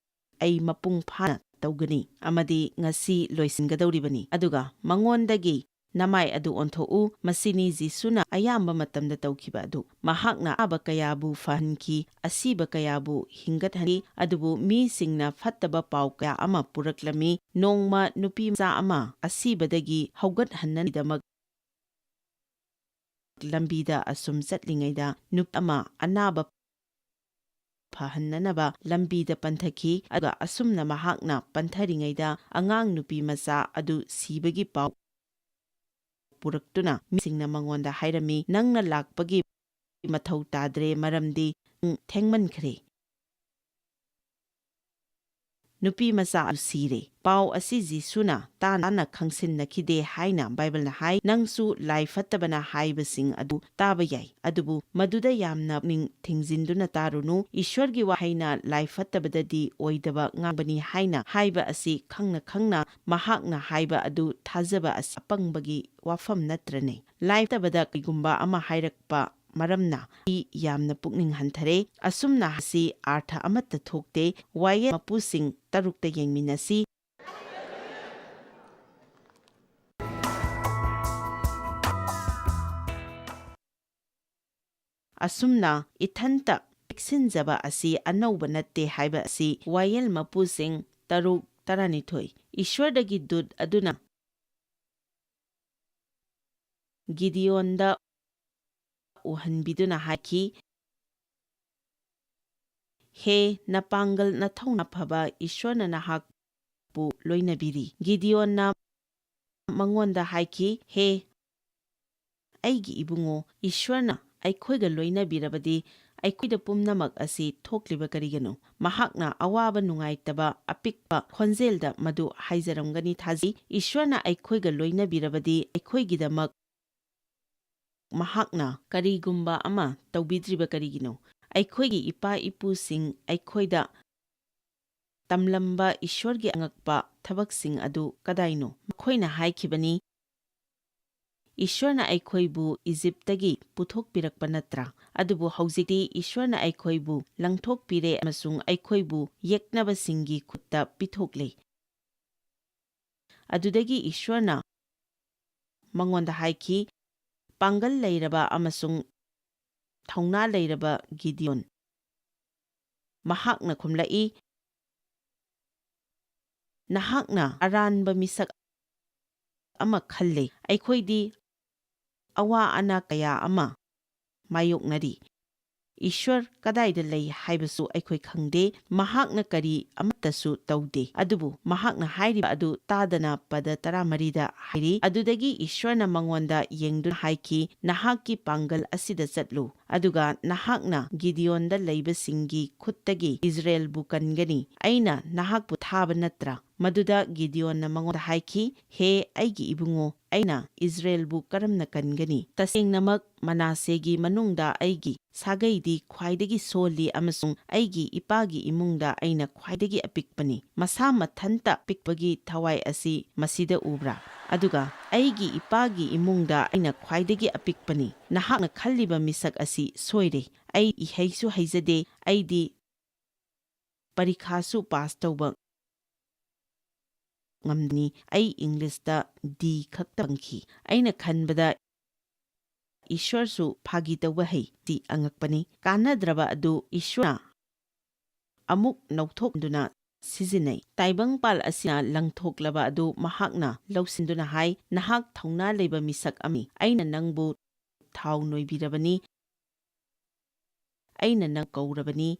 ꯑꯩ ꯃꯄꯨꯡ ꯐꯥꯅ ꯇꯧꯒꯅꯤ ꯑꯃꯗꯤ ꯉꯁꯤ ꯂꯣꯏꯁꯤꯟꯒꯗꯧꯔꯤꯕꯅꯤ"꯫ ꯑꯗꯨꯒ ꯃꯉꯣꯟꯗꯒꯤ ꯅꯃꯥꯏ ꯑꯗꯨ ꯑꯣꯟꯊꯣꯛꯎ꯫ ꯃꯁꯤꯅꯤ ꯖꯤꯁꯨꯅ ꯑꯌꯥꯝꯕ ꯃꯇꯝꯗ ꯇꯧꯈꯤꯕ ꯑꯗꯨ꯫ ꯃꯍꯥꯛꯅ ꯑꯅꯥꯕ ꯀꯌꯥꯕꯨ ꯐꯍꯟꯈꯤ, ꯑꯁꯤꯕ ꯀꯌꯥꯕꯨ ꯍꯤꯡꯒꯠꯍꯟꯈꯤ, ꯑꯗꯨꯕꯨ ꯃꯤꯁꯤꯡꯅ ꯐꯠꯇꯕ ꯄꯥꯎ ꯀꯌꯥ ꯑꯃ ꯄꯨꯔꯛꯂꯝꯃꯤ꯫ ꯅꯣꯡꯃ ꯅꯨꯄꯤ ꯃꯆꯥ ꯑꯃ ꯑꯁꯤꯕꯗꯒꯤ ꯍꯧꯒꯠꯍꯟꯅꯕꯒꯤꯗꯃꯛ ꯂꯝꯕꯤꯗ ꯑꯁꯨꯝ ꯆꯠꯂꯤꯉꯩꯗ, ꯅꯨꯄꯤ ꯑꯃ ꯑꯅꯥꯕ ꯐꯍꯟꯅꯅꯕ ꯂꯝꯕꯤꯗ ꯄꯟꯊꯈꯤ, ꯑꯗꯨꯒ ꯑꯁꯨꯝꯅ ꯃꯍꯥꯛꯅ ꯄꯟꯊꯔꯤꯉꯩꯗ, ꯑꯉꯥꯡ ꯅꯨꯄꯤ ꯃꯆꯥ ꯑꯗꯨ ꯁꯤꯕꯒꯤ ꯄꯥꯎ ꯄꯨꯔꯛꯇꯨꯅ ꯃꯤꯁꯤꯡꯅ ꯃꯉꯣꯟꯗ ꯍꯥꯏꯔꯝꯃꯤ, "ꯅꯪꯅ ꯂꯥꯛꯄꯒꯤ ꯃꯊꯧ ꯇꯥꯗ꯭ꯔꯦ, ꯃꯔꯝꯗꯤ ꯅꯪ ꯊꯦꯡꯃꯟꯈ꯭ꯔꯦ꯫ ꯅꯨꯄꯤ ꯃꯆꯥ ꯑꯗꯨ ꯁꯤꯔꯦ"꯫ ꯄꯥꯎ ꯑꯁꯤ ꯖꯤꯁꯨꯅ ꯇꯥꯅ ꯈꯪꯁꯤꯟꯅꯈꯤꯗꯦ ꯍꯥꯏꯅ ꯕꯥꯏꯕꯜꯅ ꯍꯥꯏ꯫ ꯅꯪꯁꯨ ꯂꯥꯏ ꯐꯠꯇꯕꯅ ꯍꯥꯏꯕꯁꯤꯡ ꯑꯗꯨ ꯇꯥꯕ ꯌꯥꯏ, ꯑꯗꯨꯕꯨ ꯃꯗꯨꯗ ꯌꯥꯝꯅ ꯄꯨꯛꯅꯤꯡ ꯊꯤꯡꯖꯤꯟꯗꯨꯅ ꯇꯥꯔꯨꯅꯨ꯫ ꯏꯁ꯭ꯋꯔꯒꯤ ꯋꯥꯍꯩꯅ ꯂꯥꯏ ꯐꯠꯇꯕꯗꯗꯤ ꯑꯣꯏꯗꯕ ꯉꯥꯡꯕꯅꯤ ꯍꯥꯏꯅ ꯍꯥꯏꯕ ꯑꯁꯤ ꯈꯪꯅ ꯈꯪꯅ ꯃꯍꯥꯛꯅ ꯍꯥꯏꯕ ꯑꯗꯨ ꯊꯥꯖꯕ ꯑꯁꯤ ꯑꯄꯪꯕꯒꯤ ꯋꯥꯐꯝ ꯅꯠꯇ꯭ꯔꯅꯦ? ꯂꯥꯏ ꯐꯠꯇꯕꯗ ꯀꯔꯤꯒꯨꯝꯕ ꯑꯃ ꯍꯥꯏꯔꯛꯄ ꯃꯔꯝꯅ ꯑꯩ ꯌꯥꯝꯅ ꯄꯨꯛꯅꯤꯡ ꯍꯟꯊꯔꯦ꯫ ꯑꯁꯨꯝꯅ ꯍꯥꯏꯁꯤ ꯑꯥꯔꯊ ꯑꯃꯠꯇ ꯊꯣꯛꯇꯦ꯫ ꯋꯥꯌꯦꯜ ꯃꯄꯨꯁꯤꯡ ꯇꯔꯨꯛꯇ ꯌꯦꯡꯃꯤꯟꯅꯁꯤ꯫ ꯑꯁꯨꯝꯅ ꯏꯊꯟꯇ ꯄꯤꯛꯁꯤꯟꯖꯕ ꯑꯁꯤ ꯑꯅꯧꯕ ꯅꯠꯇꯦ ꯍꯥꯏꯕ ꯑꯁꯤ ꯋꯥꯌꯦꯜ ꯃꯄꯨꯁꯤꯡ ꯇꯔꯨꯛ ꯇꯔꯥꯅꯤꯊꯣꯏ꯫ ꯏꯁ꯭ꯋꯔꯗꯒꯤ ꯗꯨꯠ ꯑꯗꯨꯅ ꯒꯤꯗꯤꯌꯣꯟꯗ ꯎꯍꯟꯕꯤꯗꯨꯅ ꯍꯥꯏꯈꯤ, "ꯍꯦ ꯅꯄꯥꯡꯒꯜ ꯅꯊꯧꯅ ꯐꯕ, ꯏꯁ꯭ꯋꯔꯅ ꯅꯍꯥꯛꯄꯨ ꯂꯣꯏꯅꯕꯤꯔꯤ"꯫ ꯒꯤꯗꯤꯌꯣꯟꯅ ꯃꯉꯣꯟꯗ ꯍꯥꯏꯈꯤ, "ꯍꯦ "ꯑꯩꯒꯤ ꯏꯕꯨꯡꯉꯣ, ꯏꯁ꯭ꯋꯔꯅ ꯑꯩꯈꯣꯏꯒ ꯂꯣꯏꯅꯕꯤꯔꯕꯗꯤ ꯑꯩꯈꯣꯏꯗ ꯄꯨꯝꯅꯃꯛ ꯑꯁꯤ ꯊꯣꯛꯂꯤꯕ ꯀꯔꯤꯒꯤꯅꯣ?" ꯃꯍꯥꯛꯅ ꯑꯋꯥꯕ ꯅꯨꯡꯉꯥꯏꯇꯕ ꯑꯄꯤꯛꯄ ꯈꯣꯟꯖꯦꯜꯗ ꯃꯗꯨ ꯍꯥꯏꯖꯔꯝꯒꯅꯤ ꯊꯥꯖꯩ꯫ "ꯏꯁ꯭ꯋꯔꯅ ꯑꯩꯈꯣꯏꯒ ꯂꯣꯏꯅꯕꯤꯔꯕꯗꯤ ꯑꯩꯈꯣꯏꯒꯤꯗꯃꯛ ꯃꯍꯥꯛꯅ ꯀꯔꯤꯒꯨꯝꯕ ꯑꯃ ꯇꯧꯕꯤꯗ꯭ꯔꯤꯕ ꯀꯔꯤꯒꯤꯅꯣ? ꯑꯩꯈꯣꯏꯒꯤ ꯏꯄꯥ ꯏꯄꯨꯁꯤꯡ ꯑꯩꯈꯣꯏꯗ ꯇꯝꯂꯝꯕ ꯏꯁ꯭ꯋꯔꯒꯤ ꯑꯉꯛꯄ ꯊꯕꯛꯁꯤꯡ ꯑꯗꯨ ꯀꯗꯥꯏꯅꯣ? ꯃꯈꯣꯏꯅ ꯍꯥꯏꯈꯤꯕꯅꯤ, ꯏꯁ꯭ꯋꯔꯅ ꯑꯩꯈꯣꯏꯕꯨ ꯏꯖꯤꯞꯇꯒꯤ ꯄꯨꯊꯣꯛꯄꯤꯔꯛꯄ ꯅꯠꯇ꯭ꯔꯥ? ꯑꯗꯨꯕꯨ ꯍꯧꯖꯤꯛꯇꯤ ꯏꯁ꯭ꯋꯔꯅ ꯑꯩꯈꯣꯏꯕꯨ ꯂꯪꯊꯣꯛꯄꯤꯔꯦ ꯑꯃꯁꯨꯡ ꯑꯩꯈꯣꯏꯕꯨ ꯌꯦꯛꯅꯕꯁꯤꯡꯒꯤ ꯈꯨꯠꯇ ꯄꯤꯊꯣꯛꯂꯦ꯫" ꯑꯗꯨꯗꯒꯤ ꯏꯁ꯭ꯋꯔꯅ ꯃꯉꯣꯟꯗ ꯍꯥꯏꯈꯤ, "ꯄꯥꯡꯒꯜ ꯂꯩꯔꯕ ꯑꯃꯁꯨꯡ ꯊꯧꯅꯥ ꯂꯩꯔꯕ ꯒꯤꯗꯤꯌꯣꯟ꯫" ꯃꯍꯥꯛꯅ ꯈꯨꯝꯂꯛꯏ, "ꯅꯍꯥꯛꯅ ꯑꯔꯥꯟꯕ ꯃꯤꯁꯛ ꯑꯃ ꯈꯜꯂꯦ꯫ ꯑꯩꯈꯣꯏꯗꯤ ꯑꯋꯥ ꯑꯅꯥ ꯀꯌꯥ ꯑꯃ ꯃꯥꯌꯣꯛꯅꯔꯤ꯫ ꯏꯁ꯭ꯋꯔ ꯀꯗꯥꯏꯗ ꯂꯩ ꯍꯥꯏꯕꯁꯨ ꯑꯩꯈꯣꯏ ꯈꯪꯗꯦ꯫ ꯃꯍꯥꯛꯅ ꯀꯔꯤ ꯑꯃꯠꯇꯁꯨ ꯇꯧꯗꯦ꯫ ꯑꯗꯨꯕꯨ ꯃꯍꯥꯛꯅ ꯍꯥꯏꯔꯤꯕ ꯑꯗꯨ ꯇꯥꯗꯅ" ꯄꯗ ꯇꯔꯥꯃꯔꯤꯗ ꯍꯥꯏꯔꯤ, "ꯑꯗꯨꯗꯒꯤ ꯏꯁ꯭ꯋꯔꯅ ꯃꯉꯣꯟꯗ ꯌꯦꯡꯗꯨꯅ ꯍꯥꯏꯈꯤ, 'ꯅꯍꯥꯛꯀꯤ ꯄꯥꯡꯒꯜ ꯑꯁꯤꯗ ꯆꯠꯂꯨ, ꯑꯗꯨꯒ ꯅꯍꯥꯛꯅ ꯒꯤꯗꯤꯌꯣꯟꯗ ꯂꯩꯕꯁꯤꯡꯒꯤ ꯈꯨꯠꯇꯒꯤ ꯏꯖꯔꯦꯜꯕꯨ ꯀꯟꯒꯅꯤ꯫ ꯑꯩꯅ ꯅꯍꯥꯛꯄꯨ ꯊꯥꯕ ꯅꯠꯇ꯭ꯔꯥ?" ꯃꯗꯨꯗ ꯒꯤꯗꯤꯌꯣꯟꯅ ꯃꯉꯣꯟꯗ ꯍꯥꯏꯈꯤ, "ꯍꯦ ꯑꯩꯒꯤ ꯏꯕꯨꯡꯉꯣ, ꯑꯩꯅ ꯏꯖꯔꯦꯜꯕꯨ ꯀꯔꯝꯅ ꯀꯟꯒꯅꯤ? ꯇꯁꯦꯡꯅꯃꯛ ꯃꯅꯥꯁꯦꯒꯤ ꯃꯅꯨꯡꯗ ꯑꯩꯒꯤ ꯁꯥꯒꯩꯗꯤ ꯈ꯭ꯋꯥꯏꯗꯒꯤ ꯁꯣꯜꯂꯤ ꯑꯃꯁꯨꯡ ꯑꯩꯒꯤ ꯏꯄꯥꯒꯤ ꯏꯃꯨꯡꯗ ꯑꯩꯅ ꯈ꯭ꯋꯥꯏꯗꯒꯤ ꯑꯄꯤꯛꯄꯅꯤ꯫ ꯃꯁꯥ ꯃꯊꯟꯇ ꯄꯤꯛꯄꯒꯤ ꯊꯋꯥꯏ ꯑꯁꯤ ꯃꯁꯤꯗ ꯎꯕ꯭ꯔꯥ? ꯑꯗꯨꯒ ꯑꯩꯒꯤ ꯏꯄꯥꯒꯤ ꯏꯃꯨꯡꯗ ꯑꯩꯅ ꯈ꯭ꯋꯥꯏꯗꯒꯤ ꯑꯄꯤꯛꯄꯅꯤ꯫ ꯅꯍꯥꯛꯅ ꯈꯜꯂꯤꯕ ꯃꯤꯁꯛ ꯑꯁꯤ ꯁꯣꯏꯔꯦ꯫ ꯑꯩ ꯏꯍꯩꯁꯨ ꯍꯩꯖꯗꯦ, ꯑꯩꯗꯤ ꯄꯔꯤꯈꯥꯁꯨ ꯄꯥꯁ ꯇꯧꯕ ꯉꯝꯗꯅꯤ꯫ ꯑꯩ ꯏꯪꯂꯤꯁꯇ ꯗꯤ ꯈꯛꯇ ꯐꯪꯈꯤ꯫ ꯑꯩꯅ ꯈꯟꯕꯗ ꯏꯁ꯭ꯋꯔꯁꯨ ꯐꯥꯒꯤ ꯇꯧꯕ ꯍꯩ꯫ ꯁꯤ ꯑꯉꯛꯄꯅꯤ꯫ ꯀꯥꯟꯅꯗ꯭ꯔꯕ ꯑꯗꯨ ꯏꯁ꯭ꯋꯔꯅ ꯑꯃꯨꯛ ꯅꯧꯊꯣꯛꯗꯨꯅ ꯁꯤꯖꯤꯟꯅꯩ꯫ ꯇꯥꯏꯕꯪꯄꯥꯜ ꯑꯁꯤꯅ ꯂꯪꯊꯣꯛꯂꯕ ꯑꯗꯨ ꯃꯍꯥꯛꯅ ꯂꯧꯁꯤꯟꯗꯨꯅ ꯍꯥꯏ, "ꯅꯍꯥꯛ ꯊꯧꯅꯥ ꯂꯩꯕ ꯃꯤꯁꯛ ꯑꯃꯅꯤ꯫ ꯑꯩꯅ ꯅꯪꯕꯨ ꯊꯥꯎ ꯅꯣꯏꯕꯤꯔꯕꯅꯤ꯫ ꯑꯩꯅ ꯅꯪ ꯀꯧꯔꯕꯅꯤ꯫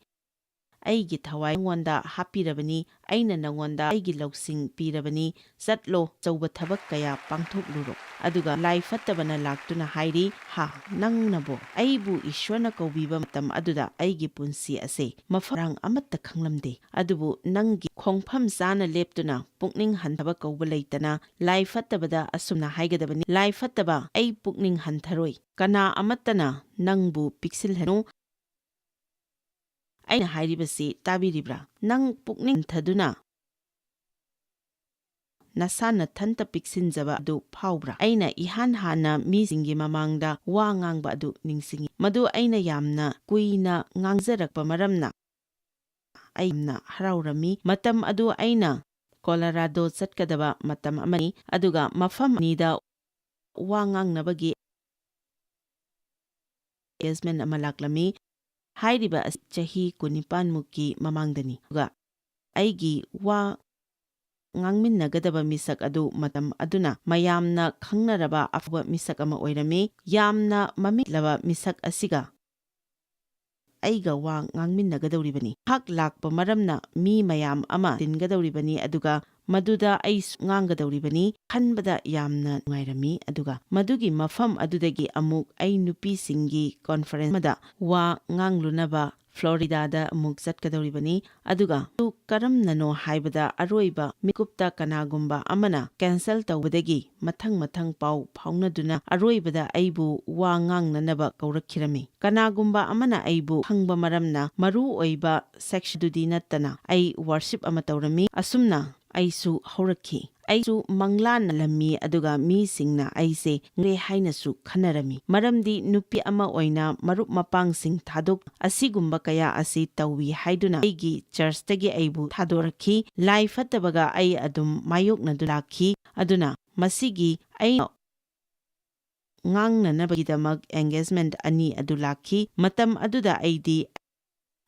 ꯑꯩꯒꯤ ꯊꯋꯥꯏ ꯅꯉꯣꯟꯗ ꯍꯥꯞꯄꯤꯔꯕꯅꯤ, ꯑꯩꯅ ꯅꯉꯣꯟꯗ ꯑꯩꯒꯤ ꯂꯧꯁꯤꯡ ꯄꯤꯔꯕꯅꯤ, ꯆꯠꯂꯣ, ꯑꯆꯧꯕ ꯊꯕꯛ ꯀꯌꯥ ꯄꯥꯡꯊꯣꯛꯂꯨꯔꯣ꯫ ꯑꯗꯨꯒ ꯂꯥꯏ ꯐꯠꯇꯕꯅ ꯂꯥꯛꯇꯨꯅ ꯍꯥꯏꯔꯤ, "ꯍꯥ, ꯅꯪꯅꯕꯣ? ꯑꯩꯕꯨ ꯏꯁ꯭ꯋꯔꯅ ꯀꯧꯕꯤꯕ ꯃꯇꯝ ꯑꯗꯨꯗ ꯑꯩꯒꯤ ꯄꯨꯟꯁꯤ ꯑꯁꯦ ꯃꯐꯝ ꯃꯔꯥꯡ ꯑꯃꯠꯇ ꯈꯪꯂꯝꯗꯦ꯫ ꯑꯗꯨꯕꯨ ꯅꯪꯒꯤ ꯈꯣꯡꯐꯝ ꯆꯥꯅ ꯂꯦꯞꯇꯨꯅ ꯄꯨꯛꯅꯤꯡ ꯍꯟꯊꯕ ꯀꯧꯕ ꯂꯩꯇꯅ ꯂꯥꯏ ꯐꯠꯇꯕꯗ ꯑꯁꯨꯝꯅ ꯍꯥꯏꯒꯗꯕꯅꯤ, 'ꯂꯥꯏ ꯐꯠꯇꯕ, ꯑꯩ ꯄꯨꯛꯅꯤꯡ ꯍꯟꯊꯔꯣꯏ꯫ ꯀꯅꯥ ꯑꯃꯠꯇꯅ ꯅꯪꯕꯨ ꯄꯤꯛꯁꯤꯜꯍꯟꯅꯨ꯫ ꯑꯩꯅ ꯍꯥꯏꯔꯤꯕꯁꯤ ꯇꯥꯕꯤꯔꯤꯕ꯭ꯔꯥ? ꯅꯪ ꯄꯨꯛꯅꯤꯡ ꯍꯟꯊꯗꯨꯅ ꯅꯁꯥ ꯅꯊꯟꯇ ꯄꯤꯛꯁꯤꯟꯖꯕ ꯑꯗꯨ ꯐꯥꯎꯕ꯭ꯔꯥ? ꯑꯩꯅ ꯏꯍꯥꯟ ꯍꯥꯟꯅ ꯃꯤꯁꯤꯡꯒꯤ ꯃꯃꯥꯡꯗ ꯋꯥ ꯉꯥꯡꯕ ꯑꯗꯨ ꯅꯤꯡꯁꯤꯡꯏ꯫ ꯃꯗꯨ ꯑꯩꯅ ꯌꯥꯝꯅ ꯀꯨꯏꯅ ꯉꯥꯡꯖꯔꯛꯄ ꯃꯔꯝꯅ ꯑꯩ ꯌꯥꯝꯅ ꯍꯔꯥꯎꯔꯝꯃꯤ꯫ ꯃꯇꯝ ꯑꯗꯨ ꯑꯩꯅ ꯀꯣꯂꯣꯔꯥꯗꯣ ꯆꯠꯀꯗꯕ ꯃꯇꯝ ꯑꯃꯅꯤ, ꯑꯗꯨꯒ ꯃꯐꯝ ꯑꯅꯤꯗ ꯋꯥ ꯉꯥꯡꯅꯕꯒꯤ ꯑꯦꯡꯒꯦꯖꯃꯦꯟ ꯑꯃ ꯂꯥꯛꯂꯝꯃꯤ꯫ ꯍꯥꯏꯔꯤꯕ ꯑꯁꯤ ꯆꯍꯤ ꯀꯨꯟꯅꯤꯄꯥꯟ ꯃꯨꯛꯀꯤ ꯃꯃꯥꯡꯗꯅꯤ꯫ ꯑꯗꯨꯒ ꯑꯩꯒꯤ ꯋꯥ ꯉꯥꯡꯃꯤꯟꯅꯒꯗꯕ ꯃꯤꯁꯛ ꯑꯗꯨ ꯃꯇꯝ ꯑꯗꯨꯅ ꯃꯌꯥꯝꯅ ꯈꯪꯅꯔꯕ ꯑꯐꯥꯎꯕ ꯃꯤꯁꯛ ꯑꯃ ꯑꯣꯏꯔꯝꯃꯤ꯫ ꯌꯥꯝꯅ ꯃꯃꯤꯡ ꯂꯩꯔꯕ ꯃꯤꯁꯛ ꯑꯁꯤꯒ ꯑꯩꯒ ꯋꯥ ꯉꯥꯡꯃꯤꯟꯅꯒꯗꯧꯔꯤꯕꯅꯤ꯫ ꯃꯍꯥꯛ ꯂꯥꯛꯄ ꯃꯔꯝꯅ ꯃꯤ ꯃꯌꯥꯝ ꯑꯃ ꯇꯤꯟꯒꯗꯧꯔꯤꯕꯅꯤ, ꯑꯗꯨꯒ ꯃꯗꯨꯗ ꯑꯩꯁꯨ ꯉꯥꯡꯒꯗꯧꯔꯤꯕꯅꯤ ꯈꯟꯕꯗ ꯌꯥꯝꯅ ꯅꯨꯡꯉꯥꯏꯔꯝꯃꯤ꯫ ꯑꯗꯨꯒ ꯃꯗꯨꯒꯤ ꯃꯐꯝ ꯑꯗꯨꯗꯒꯤ ꯑꯃꯨꯛ ꯑꯩ ꯅꯨꯄꯤꯁꯤꯡꯒꯤ ꯀꯣꯟꯐꯔꯦꯟꯁ ꯑꯃꯗ ꯋꯥ ꯉꯥꯡꯂꯨꯅꯕ ꯐ꯭ꯂꯣꯔꯤꯗꯥꯗ ꯑꯃꯨꯛ ꯆꯠꯀꯗꯧꯔꯤꯕꯅꯤ꯫ ꯑꯗꯨꯒ ꯃꯗꯨ ꯀꯔꯝꯅꯅꯣ ꯍꯥꯏꯕꯗ, ꯑꯔꯣꯏꯕ ꯃꯤꯀꯨꯞꯇ ꯀꯅꯥꯒꯨꯝꯕ ꯑꯃꯅ ꯀꯦꯟꯁꯦꯜ ꯇꯧꯕꯗꯒꯤ ꯃꯊꯪ ꯃꯊꯪ ꯄꯥꯎ ꯐꯥꯎꯅꯗꯨꯅ ꯑꯔꯣꯏꯕꯗ ꯑꯩꯕꯨ ꯋꯥ ꯉꯥꯡꯅꯅꯕ ꯀꯧꯔꯛꯈꯤꯔꯝꯃꯤ꯫ ꯀꯅꯥꯒꯨꯝꯕ ꯑꯃꯅ ꯑꯩꯕꯨ ꯈꯪꯕ ꯃꯔꯝꯅ ꯃꯔꯨ ꯑꯣꯏꯕ ꯁꯦꯛꯁꯟꯗꯨꯗꯤ ꯅꯠꯇꯅ ꯑꯩ ꯋꯥꯔꯁꯤꯞ ꯑꯃ ꯇꯧꯔꯝꯃꯤ꯫ ꯑꯁꯨꯝꯅ ꯑꯩꯁꯨ ꯍꯧꯔꯛꯈꯤ꯫ ꯑꯩꯁꯨ ꯃꯪꯂꯥꯟ ꯂꯝꯃꯤ, ꯑꯗꯨꯒ ꯃꯤꯁꯤꯡꯅ ꯑꯩꯁꯦ ꯉꯛꯑꯦ ꯍꯥꯏꯅꯁꯨ ꯈꯟꯅꯔꯝꯃꯤ, ꯃꯔꯝꯗꯤ ꯅꯨꯄꯤ ꯑꯃ ꯑꯣꯏꯅ ꯃꯔꯨꯞ ꯃꯄꯥꯡꯁꯤꯡ ꯊꯥꯗꯣꯛ ꯑꯁꯤꯒꯨꯝꯕ ꯀꯌꯥ ꯑꯁꯤ ꯇꯧꯏ ꯍꯥꯏꯗꯨꯅ ꯑꯩꯒꯤ ꯆꯔꯆꯇꯒꯤ ꯑꯩꯕꯨ ꯊꯥꯗꯣꯔꯛꯈꯤ꯫ ꯂꯥꯏ ꯐꯠꯇꯕꯒ ꯑꯩ ꯑꯗꯨꯝ ꯃꯥꯌꯣꯛꯅꯗꯨꯅ ꯂꯥꯛꯈꯤ꯫ ꯑꯗꯨꯅ ꯃꯁꯤꯒꯤ ꯑꯩꯅ ꯉꯥꯡꯅꯅꯕꯒꯤꯗꯃꯛ ꯑꯦꯡꯒꯦꯖꯃꯦꯟ ꯑꯅꯤ ꯑꯗꯨ ꯂꯥꯛꯈꯤ꯫ ꯃꯇꯝ ꯑꯗꯨꯗ ꯑꯩꯗꯤ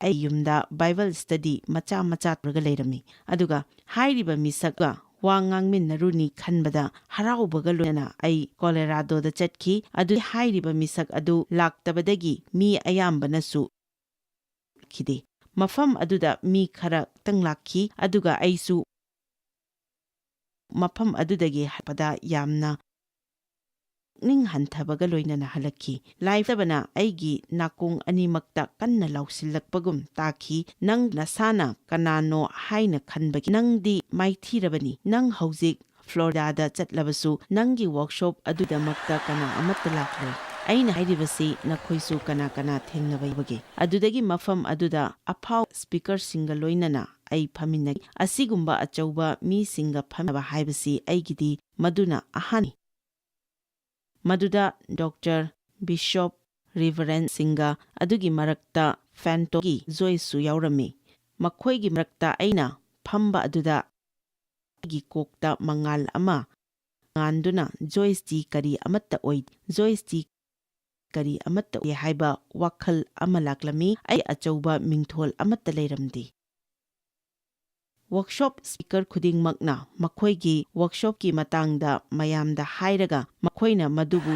ꯑꯩ ꯌꯨꯝꯗ ꯕꯥꯏꯕꯜ ꯁ꯭ꯇꯗꯤ ꯃꯆꯥ ꯃꯆꯥ ꯇꯧꯔꯒ ꯂꯩꯔꯝꯃꯤ, ꯑꯗꯨꯒ ꯍꯥꯏꯔꯤꯕ ꯃꯤꯁꯛꯀ ꯋꯥ ꯉꯥꯡꯃꯤꯟꯅꯔꯨꯅꯤ ꯈꯟꯕꯗ ꯍꯔꯥꯎꯕꯒ ꯂꯣꯏꯅꯅ ꯑꯩ ꯀꯣꯂꯣꯔꯥꯗꯣꯗ ꯆꯠꯈꯤ꯫ ꯑꯗꯨ ꯍꯥꯏꯔꯤꯕ ꯃꯤꯁꯛ ꯑꯗꯨ ꯂꯥꯛꯇꯕꯗꯒꯤ ꯃꯤ ꯑꯌꯥꯝꯕꯅꯁꯨ ꯈꯤꯗꯦ꯫ ꯃꯐꯝ ꯑꯗꯨꯗ ꯃꯤ ꯈꯔ ꯈꯛꯇꯪ ꯂꯥꯛꯈꯤ, ꯑꯗꯨꯒ ꯑꯩꯁꯨ ꯃꯐꯝ ꯑꯗꯨꯗꯒꯤ ꯍꯜꯂꯛꯄꯗ ꯌꯥꯝꯅ ꯄꯨꯛꯅꯤꯡ ꯍꯟꯊꯕꯒ ꯂꯣꯏꯅꯅ ꯍꯜꯂꯛꯈꯤ꯫ ꯂꯥꯏꯐꯠꯇꯕꯅ ꯑꯩꯒꯤ ꯅꯥꯀꯣꯡ ꯑꯅꯤꯃꯛꯇ ꯀꯟꯅ ꯂꯥꯎꯁꯤꯜꯂꯛꯄꯒꯨꯝ ꯇꯥꯈꯤ, "ꯅꯪ ꯅꯁꯥꯅ ꯀꯅꯥꯅꯣ ꯍꯥꯏꯅ ꯈꯟꯕꯒꯦ? ꯅꯪꯗꯤ ꯃꯥꯏꯊꯤꯔꯕꯅꯤ꯫ ꯅꯪ ꯍꯧꯖꯤꯛ ꯐ꯭ꯂꯣꯔꯤꯗꯥꯗ ꯆꯠꯂꯕꯁꯨ ꯅꯪꯒꯤ ꯋꯥꯔꯛꯁꯣꯞ ꯑꯗꯨꯗꯃꯛꯇ ꯀꯅꯥ ꯑꯃꯠꯇ ꯂꯥꯛꯂꯣꯏ꯫ ꯑꯩꯅ ꯍꯥꯏꯔꯤꯕꯁꯤ ꯅꯈꯣꯏꯁꯨ ꯀꯅꯥ ꯀꯅꯥ ꯊꯦꯡꯅꯕ ꯌꯥꯕꯒꯦ?" ꯑꯗꯨꯗꯒꯤ ꯃꯐꯝ ꯑꯗꯨꯗ ꯑꯐꯥꯎ ꯁ꯭ꯄꯤꯀꯔꯁꯤꯡꯒ ꯂꯣꯏꯅꯅ ꯑꯩ ꯐꯝꯃꯤꯟꯅꯈꯤ꯫ ꯑꯁꯤꯒꯨꯝꯕ ꯑꯆꯧꯕ ꯃꯤꯁꯤꯡꯒ ꯐꯝꯃꯤꯟꯅꯕ ꯍꯥꯏꯕꯁꯤ ꯑꯩꯒꯤꯗꯤ ꯃꯗꯨꯅ ꯑꯍꯥꯟꯕꯅꯤ꯫ ꯃꯗꯨꯗ ꯗꯣꯛꯇꯔ, ꯕꯤꯁꯣꯞ, ꯔꯤꯚꯔꯦꯟꯁꯤꯡꯒ, ꯑꯗꯨꯒꯤ ꯃꯔꯛꯇ ꯐꯦꯟꯇꯣꯝꯒꯤ ꯖꯣꯏꯁꯁꯨ ꯌꯥꯎꯔꯝꯃꯤ꯫ ꯃꯈꯣꯏꯒꯤ ꯃꯔꯛꯇ ꯑꯩꯅ ꯐꯝꯕ ꯑꯗꯨꯗ ꯑꯩꯒꯤ ꯀꯣꯛꯇ ꯃꯉꯥꯜ ꯑꯃ ꯉꯥꯟꯗꯨꯅ, "ꯖꯣꯏꯁꯇꯤ ꯀꯔꯤ ꯑꯃꯠꯇ ꯑꯣꯏ, ꯖꯣꯏꯁꯇꯤ ꯀꯔꯤ ꯑꯃꯠꯇ ꯑꯣꯏ" ꯍꯥꯏꯕ ꯋꯥꯈꯜ ꯑꯃ ꯂꯥꯛꯂꯝꯃꯤ꯫ ꯑꯩ ꯑꯆꯧꯕ ꯃꯤꯡꯊꯣꯜ ꯑꯃꯠꯇ ꯂꯩꯔꯝꯗꯦ꯫ ꯋꯥꯔꯛꯁꯣꯞ ꯁ꯭ꯄꯤꯀꯔ ꯈꯨꯗꯤꯡꯃꯛꯅ ꯃꯈꯣꯏꯒꯤ ꯋꯥꯔꯛꯁꯣꯞꯀꯤ ꯃꯇꯥꯡꯗ ꯃꯌꯥꯝꯗ ꯍꯥꯏꯔꯒ, ꯃꯈꯣꯏꯅ ꯃꯗꯨꯕꯨ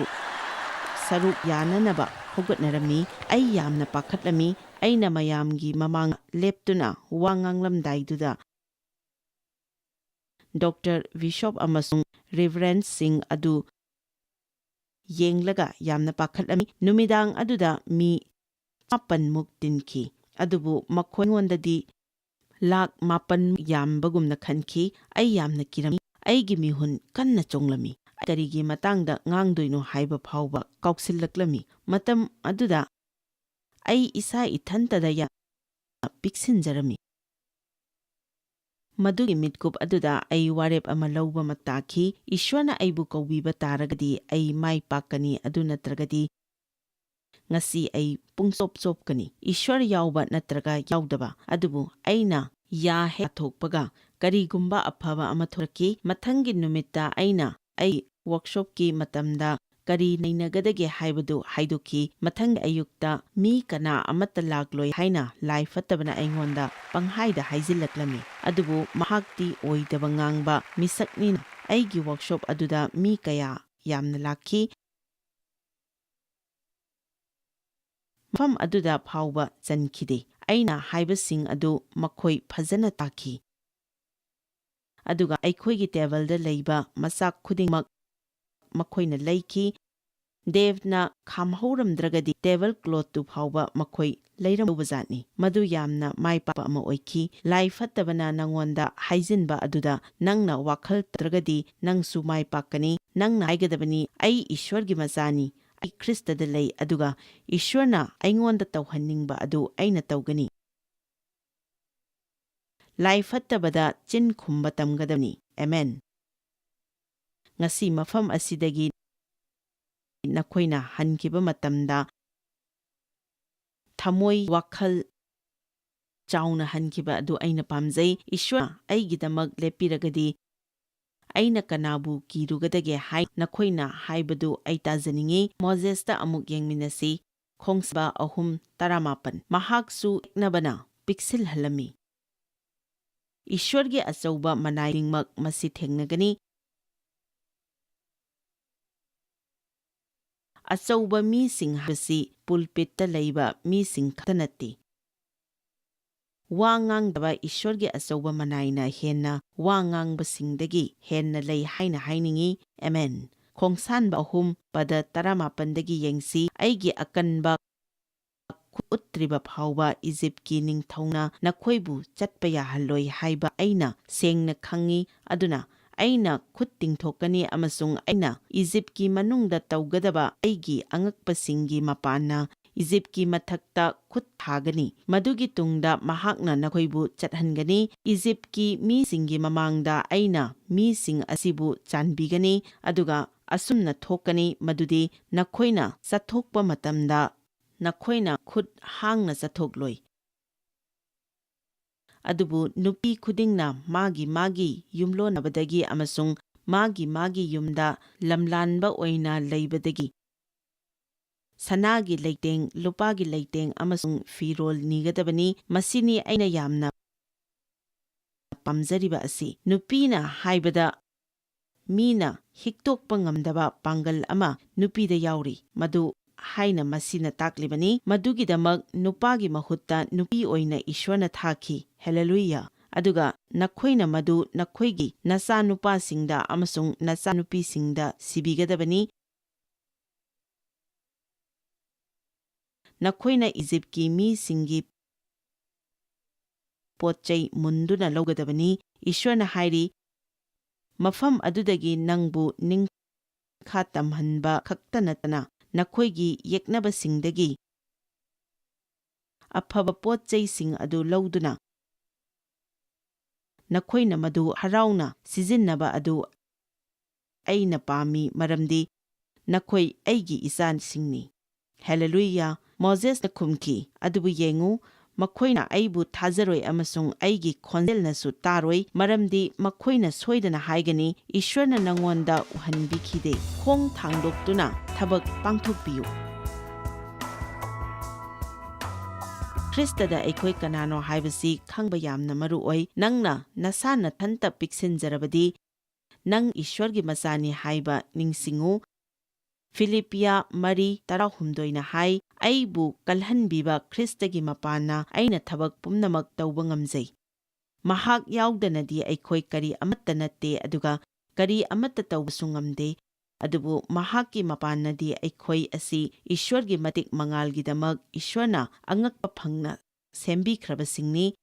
ꯁꯔꯨꯛ ꯌꯥꯅꯅꯕ ꯍꯧꯒꯠꯅꯔꯝꯃꯤ꯫ ꯑꯩ ꯌꯥꯝꯅ ꯄꯥꯈꯠꯂꯝꯃꯤ꯫ ꯑꯩꯅ ꯃꯌꯥꯝꯒꯤ ꯃꯃꯥꯡꯗ ꯂꯦꯞꯇꯨꯅ ꯋꯥ ꯉꯥꯡꯂꯝꯗꯥꯏꯗꯨꯗ, ꯗꯣꯛꯇꯔ, ꯕꯤꯁꯣꯞ ꯑꯃꯁꯨꯡ ꯔꯦꯚꯔꯦꯟꯁꯁꯤꯡ ꯑꯗꯨ ꯌꯦꯡꯂꯒ ꯌꯥꯝꯅ ꯄꯥꯈꯠꯂꯝꯃꯤ꯫ ꯅꯨꯃꯤꯗꯥꯡ ꯑꯗꯨꯗ ꯃꯤ ꯃꯥꯄꯟꯃꯨꯛ ꯇꯤꯟꯈꯤ, ꯑꯗꯨꯕꯨ ꯃꯈꯣꯏ ꯑꯩꯉꯣꯟꯗꯗꯤ ꯂꯥꯛ ꯃꯥꯄꯟ ꯌꯥꯝꯕꯒꯨꯝꯅ ꯈꯟꯈꯤ꯫ ꯑꯩ ꯌꯥꯝꯅ ꯀꯤꯔꯝꯃꯤ꯫ ꯑꯩꯒꯤ ꯃꯤꯍꯨꯟ ꯀꯟꯅ ꯆꯣꯡꯂꯝꯃꯤ꯫ ꯑꯩ ꯀꯔꯤꯒꯤ ꯃꯇꯥꯡꯗ ꯉꯥꯡꯗꯣꯏꯅꯣ ꯍꯥꯏꯕ ꯐꯥꯎꯕ ꯀꯥꯎꯁꯤꯜꯂꯛꯂꯝꯃꯤ꯫ ꯃꯇꯝ ꯑꯗꯨꯗ ꯑꯩ ꯏꯁꯥ ꯏꯊꯟꯇꯗ ꯌꯥꯝꯅ ꯄꯤꯛꯁꯤꯟꯖꯔꯝꯃꯤ꯫ ꯃꯗꯨꯒꯤ ꯃꯤꯠꯀꯨꯞ ꯑꯗꯨꯗ ꯑꯩ ꯋꯥꯔꯦꯞ ꯑꯃ ꯂꯧꯕ ꯑꯃ ꯇꯥꯈꯤ꯫ ꯏꯁ꯭ꯋꯔꯅ ꯑꯩꯕꯨ ꯀꯧꯕꯤꯕ ꯇꯥꯔꯒꯗꯤ ꯑꯩ ꯃꯥꯏ ꯄꯥꯛꯀꯅꯤ, ꯑꯗꯨ ꯅꯠꯇ꯭ꯔꯒꯗꯤ ꯉꯁꯤ ꯑꯩ ꯄꯨꯡꯆꯣꯞ ꯆꯣꯞꯀꯅꯤ꯫ ꯏꯁ꯭ꯋꯔ ꯌꯥꯎꯕ ꯅꯠꯇ꯭ꯔꯒ ꯌꯥꯎꯗꯕ, ꯑꯗꯨꯕꯨ ꯑꯩꯅ ꯌꯥ ꯍꯦꯛ ꯊꯣꯛꯄꯒ ꯀꯔꯤꯒꯨꯝꯕ ꯑꯐꯕ ꯑꯃ ꯊꯣꯔꯛꯈꯤ꯫ ꯃꯊꯪꯒꯤ ꯅꯨꯃꯤꯠꯇ ꯑꯩꯅ ꯑꯩ ꯋꯥꯔꯛꯁꯣꯞꯀꯤ ꯃꯇꯝꯗ ꯀꯔꯤ ꯅꯩꯅꯒꯗꯒꯦ ꯍꯥꯏꯕꯗꯨ ꯍꯥꯏꯗꯣꯛꯈꯤ꯫ ꯃꯊꯪꯒꯤ ꯑꯌꯨꯛꯇ ꯃꯤ ꯀꯅꯥ ꯑꯃꯠꯇ ꯂꯥꯛꯂꯣꯏ ꯍꯥꯏꯅ ꯂꯥꯏ ꯐꯠꯇꯕꯅ ꯑꯩꯉꯣꯟꯗ ꯄꯪꯍꯥꯏꯗ ꯍꯥꯏꯖꯤꯜꯂꯛꯂꯝꯃꯤ꯫ ꯑꯗꯨꯕꯨ ꯃꯍꯥꯛꯇꯤ ꯑꯣꯏꯗꯕ ꯉꯥꯡꯕ ꯃꯤꯁꯛꯅꯤꯅ ꯑꯩꯒꯤ ꯋꯥꯔꯛꯁꯣꯞ ꯑꯗꯨꯗ ꯃꯤ ꯀꯌꯥ ꯌꯥꯝꯅ ꯂꯥꯛꯈꯤ꯫ ꯃꯐꯝ ꯑꯗꯨꯗ ꯐꯥꯎꯕ ꯆꯟꯈꯤꯗꯦ꯫ ꯑꯩꯅ ꯍꯥꯏꯕꯁꯤꯡ ꯑꯗꯨ ꯃꯈꯣꯏ ꯐꯖꯅ ꯇꯥꯈꯤ꯫ ꯑꯗꯨꯒ ꯑꯩꯈꯣꯏꯒꯤ ꯇꯦꯕꯜꯗ ꯂꯩꯕ ꯃꯆꯥꯛ ꯈꯨꯗꯤꯡꯃꯛ ꯃꯈꯣꯏꯅ ꯂꯩꯈꯤ꯫ ꯗꯦꯕꯅ ꯈꯥꯝꯍꯧꯔꯝꯗ꯭ꯔꯒꯗꯤ ꯇꯦꯕꯜ ꯀ꯭ꯂꯣꯊꯇꯨ ꯐꯥꯎꯕ ꯃꯈꯣꯏ ꯂꯩꯔꯝꯗꯧꯕꯖꯥꯠꯅꯤ꯫ ꯃꯗꯨ ꯌꯥꯝꯅ ꯃꯥꯏ ꯄꯥꯛꯄ ꯑꯃ ꯑꯣꯏꯈꯤ꯫ "ꯂꯥꯏ ꯐꯠꯇꯕꯅ ꯅꯉꯣꯟꯗ ꯍꯥꯏꯖꯤꯟꯕ ꯑꯗꯨꯗ ꯅꯪꯅ ꯋꯥꯈꯜ ꯇꯧꯗ꯭ꯔꯒꯗꯤ ꯅꯪꯁꯨ ꯃꯥꯏ ꯄꯥꯛꯀꯅꯤ꯫ ꯅꯪꯅ ꯍꯥꯏꯒꯗꯕꯅꯤ, 'ꯑꯩ ꯏꯁ꯭ꯋꯔꯒꯤ ꯃꯆꯥꯅꯤ, ꯑꯩ ꯈ꯭ꯔꯤꯁꯇꯗ ꯂꯩ, ꯑꯗꯨꯒ ꯏꯁ꯭ꯋꯔꯅ ꯑꯩꯉꯣꯟꯗ ꯇꯧꯍꯟꯅꯤꯡꯕ ꯑꯗꯨ ꯑꯩꯅ ꯇꯧꯒꯅꯤ.'" ꯂꯥꯏ ꯐꯠꯇꯕꯗ ꯆꯤꯟ ꯈꯨꯝꯕ ꯇꯝꯒꯗꯕꯅꯤ꯫ ꯑꯦꯃꯦꯟ꯫ ꯉꯁꯤ ꯃꯐꯝ ꯑꯁꯤꯗꯒꯤ ꯅꯈꯣꯏꯅ ꯍꯟꯈꯤꯕ ꯃꯇꯝꯗ ꯊꯃꯣꯏ ꯋꯥꯈꯜ ꯆꯥꯎꯅ ꯍꯟꯈꯤꯕ ꯑꯗꯨ ꯑꯩꯅ ꯄꯥꯝꯖꯩ꯫ ꯏꯁ꯭ꯋꯔꯅ ꯑꯩꯒꯤꯗꯃꯛ ꯂꯦꯞꯄꯤꯔꯒꯗꯤ ꯑꯩꯅ ꯀꯅꯥꯕꯨ ꯀꯤꯔꯨꯒꯗꯒꯦ ꯍꯥꯏ ꯅꯈꯣꯏꯅ ꯍꯥꯏꯕꯗꯨ ꯑꯩ ꯇꯥꯖꯅꯤꯡꯏ꯫ ꯃꯣꯖꯦꯁꯇ ꯑꯃꯨꯛ ꯌꯦꯡꯃꯤꯟꯅꯁꯤ꯫ ꯈꯣꯡꯁꯥꯟꯕ ꯑꯍꯨꯝ ꯇꯔꯥꯃꯥꯄꯟ꯫ "ꯃꯍꯥꯛꯁꯨ ꯌꯦꯛꯅꯕꯅ ꯄꯤꯛꯁꯤꯜꯍꯜꯂꯝꯃꯤ"꯫ ꯏꯁ꯭ꯋꯔꯒꯤ ꯑꯆꯧꯕ ꯃꯅꯥꯏ ꯈꯨꯗꯤꯡꯃꯛ ꯃꯁꯤ ꯊꯦꯡꯅꯒꯅꯤ꯫ ꯑꯆꯧꯕ ꯃꯤꯁꯤꯡ ꯍꯥꯏꯕꯁꯤ ꯄꯨꯜꯄꯤꯠꯇ ꯂꯩꯕ ꯃꯤꯁꯤꯡ ꯈꯛꯇ ꯅꯠꯇꯦ꯫ ꯋꯥ ꯉꯥꯡꯗꯕ ꯏꯁ꯭ꯋꯔꯒꯤ ꯑꯆꯧꯕ ꯃꯅꯥꯏꯅ ꯍꯦꯟꯅ ꯋꯥ ꯉꯥꯡꯕꯁꯤꯡꯗꯒꯤ ꯍꯦꯟꯅ ꯂꯩ ꯍꯥꯏꯅ ꯍꯥꯏꯅꯤꯡꯏ꯫ ꯑꯦꯃꯦꯟ꯫ ꯈꯣꯡꯁꯥꯟꯕ ꯑꯍꯨꯝ ꯄꯗ ꯇꯔꯥꯃꯥꯄꯟꯗꯒꯤ ꯌꯦꯡꯁꯤ꯫ "ꯑꯩꯒꯤ ꯑꯀꯟꯕ ꯈꯨꯠ ꯎꯠꯇ꯭ꯔꯤꯕ ꯐꯥꯎꯕ ꯏꯖꯤꯞꯀꯤ ꯅꯤꯡꯊꯧꯅ ꯅꯈꯣꯏꯕꯨ ꯆꯠꯄ ꯌꯥꯍꯜꯂꯣꯏ ꯍꯥꯏꯕ ꯑꯩꯅ ꯁꯦꯡꯅ ꯈꯪꯏ꯫ ꯑꯗꯨꯅ ꯑꯩꯅ ꯈꯨꯠ ꯇꯤꯡꯊꯣꯛꯀꯅꯤ ꯑꯃꯁꯨꯡ ꯑꯩꯅ ꯏꯖꯤꯞꯀꯤ ꯃꯅꯨꯡꯗ ꯇꯧꯒꯗꯕ ꯑꯩꯒꯤ ꯑꯉꯛꯄꯁꯤꯡꯒꯤ ꯃꯄꯥꯟꯅ ꯏꯖꯤꯞꯀꯤ ꯃꯊꯛꯇ ꯈꯨꯠ ꯊꯥꯒꯅꯤ꯫ ꯃꯗꯨꯒꯤ ꯇꯨꯡꯗ ꯃꯍꯥꯛꯅ ꯅꯈꯣꯏꯕꯨ ꯆꯠꯍꯟꯒꯅꯤ꯫ ꯏꯖꯤꯞꯀꯤ ꯃꯤꯁꯤꯡꯒꯤ ꯃꯃꯥꯡꯗ ꯑꯩꯅ ꯃꯤꯁꯤꯡ ꯑꯁꯤꯕꯨ ꯆꯥꯟꯕꯤꯒꯅꯤ, ꯑꯗꯨꯒ ꯑꯁꯨꯝꯅ ꯊꯣꯛꯀꯅꯤ, ꯃꯗꯨꯗꯤ ꯅꯈꯣꯏꯅ ꯆꯠꯊꯣꯛꯄ ꯃꯇꯝꯗ ꯅꯈꯣꯏꯅ ꯈꯨꯠ ꯍꯥꯡꯅ ꯆꯠꯊꯣꯛꯂꯣꯏ꯫ ꯑꯗꯨꯕꯨ ꯅꯨꯄꯤ ꯈꯨꯗꯤꯡꯅ ꯃꯥꯒꯤ ꯃꯥꯒꯤ ꯌꯨꯝꯂꯣꯟꯅꯕꯗꯒꯤ ꯑꯃꯁꯨꯡ ꯃꯥꯒꯤ ꯃꯥꯒꯤ ꯌꯨꯝꯗ ꯂꯝꯂꯥꯟꯕ ꯑꯣꯏꯅ ꯂꯩꯕꯗꯒꯤ ꯁꯅꯥꯒꯤ ꯂꯩꯇꯦꯡ, ꯂꯨꯄꯥꯒꯤ ꯂꯩꯇꯦꯡ ꯑꯃꯁꯨꯡ ꯐꯤꯔꯣꯜ ꯅꯤꯒꯗꯕꯅꯤ꯫ ꯃꯁꯤꯅꯤ ꯑꯩꯅ ꯌꯥꯝꯅ ꯄꯥꯝꯖꯔꯤꯕ ꯑꯁꯤ꯫ ꯅꯨꯄꯤꯅ ꯍꯥꯏꯕꯗ ꯃꯤꯅ ꯍꯤꯛꯇꯣꯛꯄ ꯉꯝꯗꯕ ꯄꯥꯡꯒꯜ ꯑꯃ ꯅꯨꯄꯤꯗ ꯌꯥꯎꯔꯤ꯫ ꯃꯗꯨ ꯍꯥꯏꯅ ꯃꯁꯤꯅ ꯇꯥꯛꯂꯤꯕꯅꯤ꯫ ꯃꯗꯨꯒꯤꯗꯃꯛ ꯅꯨꯄꯥꯒꯤ ꯃꯍꯨꯠꯇ ꯅꯨꯄꯤ ꯑꯣꯏꯅ ꯏꯁ꯭ꯋꯔꯅ ꯊꯥꯈꯤ꯫ ꯍꯦꯂꯦꯂꯨꯌꯥ! ꯑꯗꯨꯒ ꯅꯈꯣꯏꯅ ꯃꯗꯨ ꯅꯈꯣꯏꯒꯤ ꯅꯆꯥꯅꯨꯄꯥꯁꯤꯡꯗ ꯑꯃꯁꯨꯡ ꯅꯆꯥꯅꯨꯄꯤꯁꯤꯡꯗ ꯁꯤꯕꯤꯒꯗꯕꯅꯤ꯫ ꯅꯈꯣꯏꯅ ꯏꯖꯤꯞꯀꯤ ꯃꯤꯁꯤꯡꯒꯤ ꯄꯣꯠ ꯆꯩ ꯃꯨꯟꯗꯨꯅ ꯂꯧꯒꯗꯕꯅꯤ꯫ ꯏꯁ꯭ꯋꯔꯅ ꯍꯥꯏꯔꯤ, "ꯃꯐꯝ ꯑꯗꯨꯗꯒꯤ ꯅꯪꯕꯨ ꯅꯤꯡꯈꯥ ꯇꯝꯍꯟꯕ ꯈꯛꯇ ꯅꯠꯇꯅ ꯅꯈꯣꯏꯒꯤ ꯌꯦꯛꯅꯕꯁꯤꯡꯗꯒꯤ ꯑꯐꯕ ꯄꯣꯠ ꯆꯩꯁꯤꯡ ꯑꯗꯨ ꯂꯧꯗꯨꯅ ꯅꯈꯣꯏꯅ ꯃꯗꯨ ꯍꯔꯥꯎꯅ ꯁꯤꯖꯤꯟꯅꯕ ꯑꯗꯨ ꯑꯩꯅ ꯄꯥꯝꯃꯤ, ꯃꯔꯝꯗꯤ ꯅꯈꯣꯏ ꯑꯩꯒꯤ ꯏꯆꯥꯁꯤꯡꯅꯤ꯫" ꯍꯦꯂꯦꯂꯨꯌꯥ! ꯃꯣꯖꯦꯁꯅ ꯈꯨꯝꯈꯤ, "ꯑꯗꯨꯕꯨ ꯌꯦꯡꯉꯨ, ꯃꯈꯣꯏꯅ ꯑꯩꯕꯨ ꯊꯥꯖꯔꯣꯏ ꯑꯃꯁꯨꯡ ꯑꯩꯒꯤ ꯈꯣꯟꯖꯦꯜꯅꯁꯨ ꯇꯥꯔꯣꯏ, ꯃꯔꯝꯗꯤ ꯃꯈꯣꯏꯅ ꯁꯣꯏꯗꯅ ꯍꯥꯏꯒꯅꯤ, 'ꯏꯁ꯭ꯋꯔꯅ ꯅꯉꯣꯟꯗ ꯎꯍꯟꯕꯤꯈꯤꯗꯦ꯫ ꯈꯣꯡ ꯊꯥꯡꯗꯣꯛꯇꯨꯅ ꯊꯕꯛ ꯄꯥꯡꯊꯣꯛꯄꯤꯌꯨ꯫" ꯈ꯭ꯔꯤꯁꯇꯗ ꯑꯩꯈꯣꯏ ꯀꯅꯥꯅꯣ ꯍꯥꯏꯕꯁꯤ ꯈꯪꯕ ꯌꯥꯝꯅ ꯃꯔꯨ ꯑꯣꯏ꯫ ꯅꯪꯅ ꯅꯁꯥ ꯅꯊꯟꯇ ꯄꯤꯛꯁꯤꯟꯖꯔꯕꯗꯤ, ꯅꯪ ꯏꯁ꯭ꯋꯔꯒꯤ ꯃꯆꯥꯅꯤ ꯍꯥꯏꯕ ꯅꯤꯡꯁꯤꯡꯉꯨ꯫ ꯐꯤꯂꯤꯞꯄꯤꯌꯥ ꯃꯔꯤ ꯇꯔꯥꯍꯨꯝꯗꯣꯏꯅ ꯍꯥꯏ, "ꯑꯩꯕꯨ ꯀꯜꯍꯟꯕꯤꯕ ꯈ꯭ꯔꯤꯁꯇꯒꯤ ꯃꯄꯥꯟꯅ ꯑꯩꯅ ꯊꯕꯛ ꯄꯨꯝꯅꯃꯛ ꯇꯧꯕ ꯉꯝꯖꯩ꯫" ꯃꯍꯥꯛ ꯌꯥꯎꯗꯅꯗꯤ ꯑꯩꯈꯣꯏ ꯀꯔꯤ ꯑꯃꯠꯇ ꯅꯠꯇꯦ, ꯑꯗꯨꯒ ꯀꯔꯤ ꯑꯃꯠꯇ ꯇꯧꯕꯁꯨ ꯉꯝꯗꯦ꯫ ꯑꯗꯨꯕꯨ ꯃꯍꯥꯛꯀꯤ ꯃꯄꯥꯟꯅꯗꯤ ꯑꯩꯈꯣꯏ ꯑꯁꯤ ꯏꯁ꯭ꯋꯔꯒꯤ ꯃꯇꯤꯛ ꯃꯉꯥꯜꯒꯤꯗꯃꯛ ꯏꯁ꯭ꯋꯔꯅ ꯑꯉꯛꯄ ꯐꯪꯅ ꯁꯦꯝꯕꯤꯈ꯭ꯔꯕꯁꯤꯡꯅꯤ꯫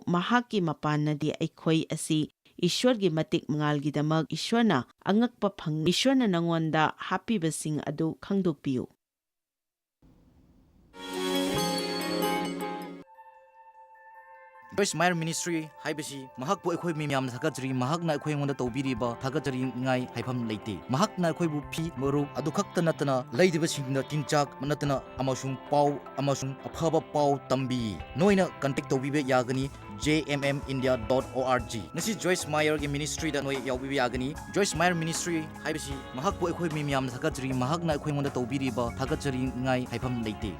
ꯃꯍꯥꯛꯀꯤ ꯃꯄꯥꯟꯅꯗꯤ ꯑꯩꯈꯣꯏ ꯑꯁꯤ ꯏꯁ꯭ꯋꯔꯒꯤ ꯃꯇꯤꯛ ꯃꯉꯥꯜꯒꯤꯗꯃꯛ ꯏꯁ꯭ꯋꯔꯅ ꯑꯉꯛꯄ ꯐꯪ-, ꯏꯁ꯭ꯋꯔꯅ ꯅꯉꯣꯟꯗ ꯍꯥꯞꯄꯤꯕꯁꯤꯡ ꯑꯗꯨ ꯈꯪꯗꯣꯛꯄꯤꯌꯨ꯫ ꯖꯣꯏꯁ ꯃꯥꯌꯔ ꯃꯤꯅꯤꯁꯇ꯭ꯔꯤ ꯍꯥꯏꯕꯁꯤ ꯃꯍꯥꯛꯄꯨ ꯑꯩꯈꯣꯏ ꯃꯤ ꯃꯌꯥꯝꯅ ꯊꯥꯒꯠꯆꯔꯤ꯫ ꯃꯍꯥꯛꯅ ꯑꯩꯈꯣꯏ ꯑꯩꯉꯣꯟꯗ ꯇꯧꯕꯤꯔꯤꯕ ꯊꯥꯒꯠꯆꯅꯤꯡꯉꯥꯏ ꯍꯥꯏꯐꯝ ꯂꯩꯇꯦ꯫ ꯃꯍꯥꯛꯅ ꯑꯩꯈꯣꯏꯕꯨ ꯐꯤ ꯃꯔꯨꯞ ꯑꯗꯨ ꯈꯛꯇ ꯅꯠꯇꯅ ꯂꯩꯔꯤꯕꯁꯤꯡꯗ ꯆꯤꯟꯖꯥꯛ ꯅꯠꯇꯅ ꯑꯃꯁꯨꯡ ꯄꯥꯎ ꯑꯃꯁꯨꯡ ꯑꯐꯕ ꯄꯥꯎ ꯇꯝꯕꯤ꯫ ꯅꯣꯏꯅ ꯀꯟꯇꯦꯛ ꯇꯧꯕꯤꯕ ꯌꯥꯒꯅꯤ j m m india dot o r g꯫ ꯉꯁꯤ ꯖꯣꯏꯁ ꯃꯥꯌꯔꯒꯤ ꯃꯤꯅꯤꯁꯇ꯭ꯔꯤꯗ ꯅꯣꯏ ꯌꯥꯎꯕꯤꯕ ꯌꯥꯒꯅꯤ꯫ ꯖꯣꯏꯁ ꯃꯥꯌꯔ ꯃꯤꯅꯤꯁꯇ꯭ꯔꯤ ꯍꯥꯏꯕꯁꯤ ꯃꯍꯥꯛꯄꯨ ꯑꯩꯈꯣꯏ ꯃꯤ ꯃꯌꯥꯝꯅ ꯊꯥꯒꯠꯆꯔꯤ꯫ ꯃꯍꯥꯛꯅ ꯑꯩꯈꯣꯏꯉꯣꯟꯗ ꯇꯧꯕꯤꯔꯤꯕ ꯊꯥꯒꯠꯆꯅꯤꯡꯉꯥꯏ ꯍꯥꯏꯐꯝ ꯂꯩꯇꯦ꯫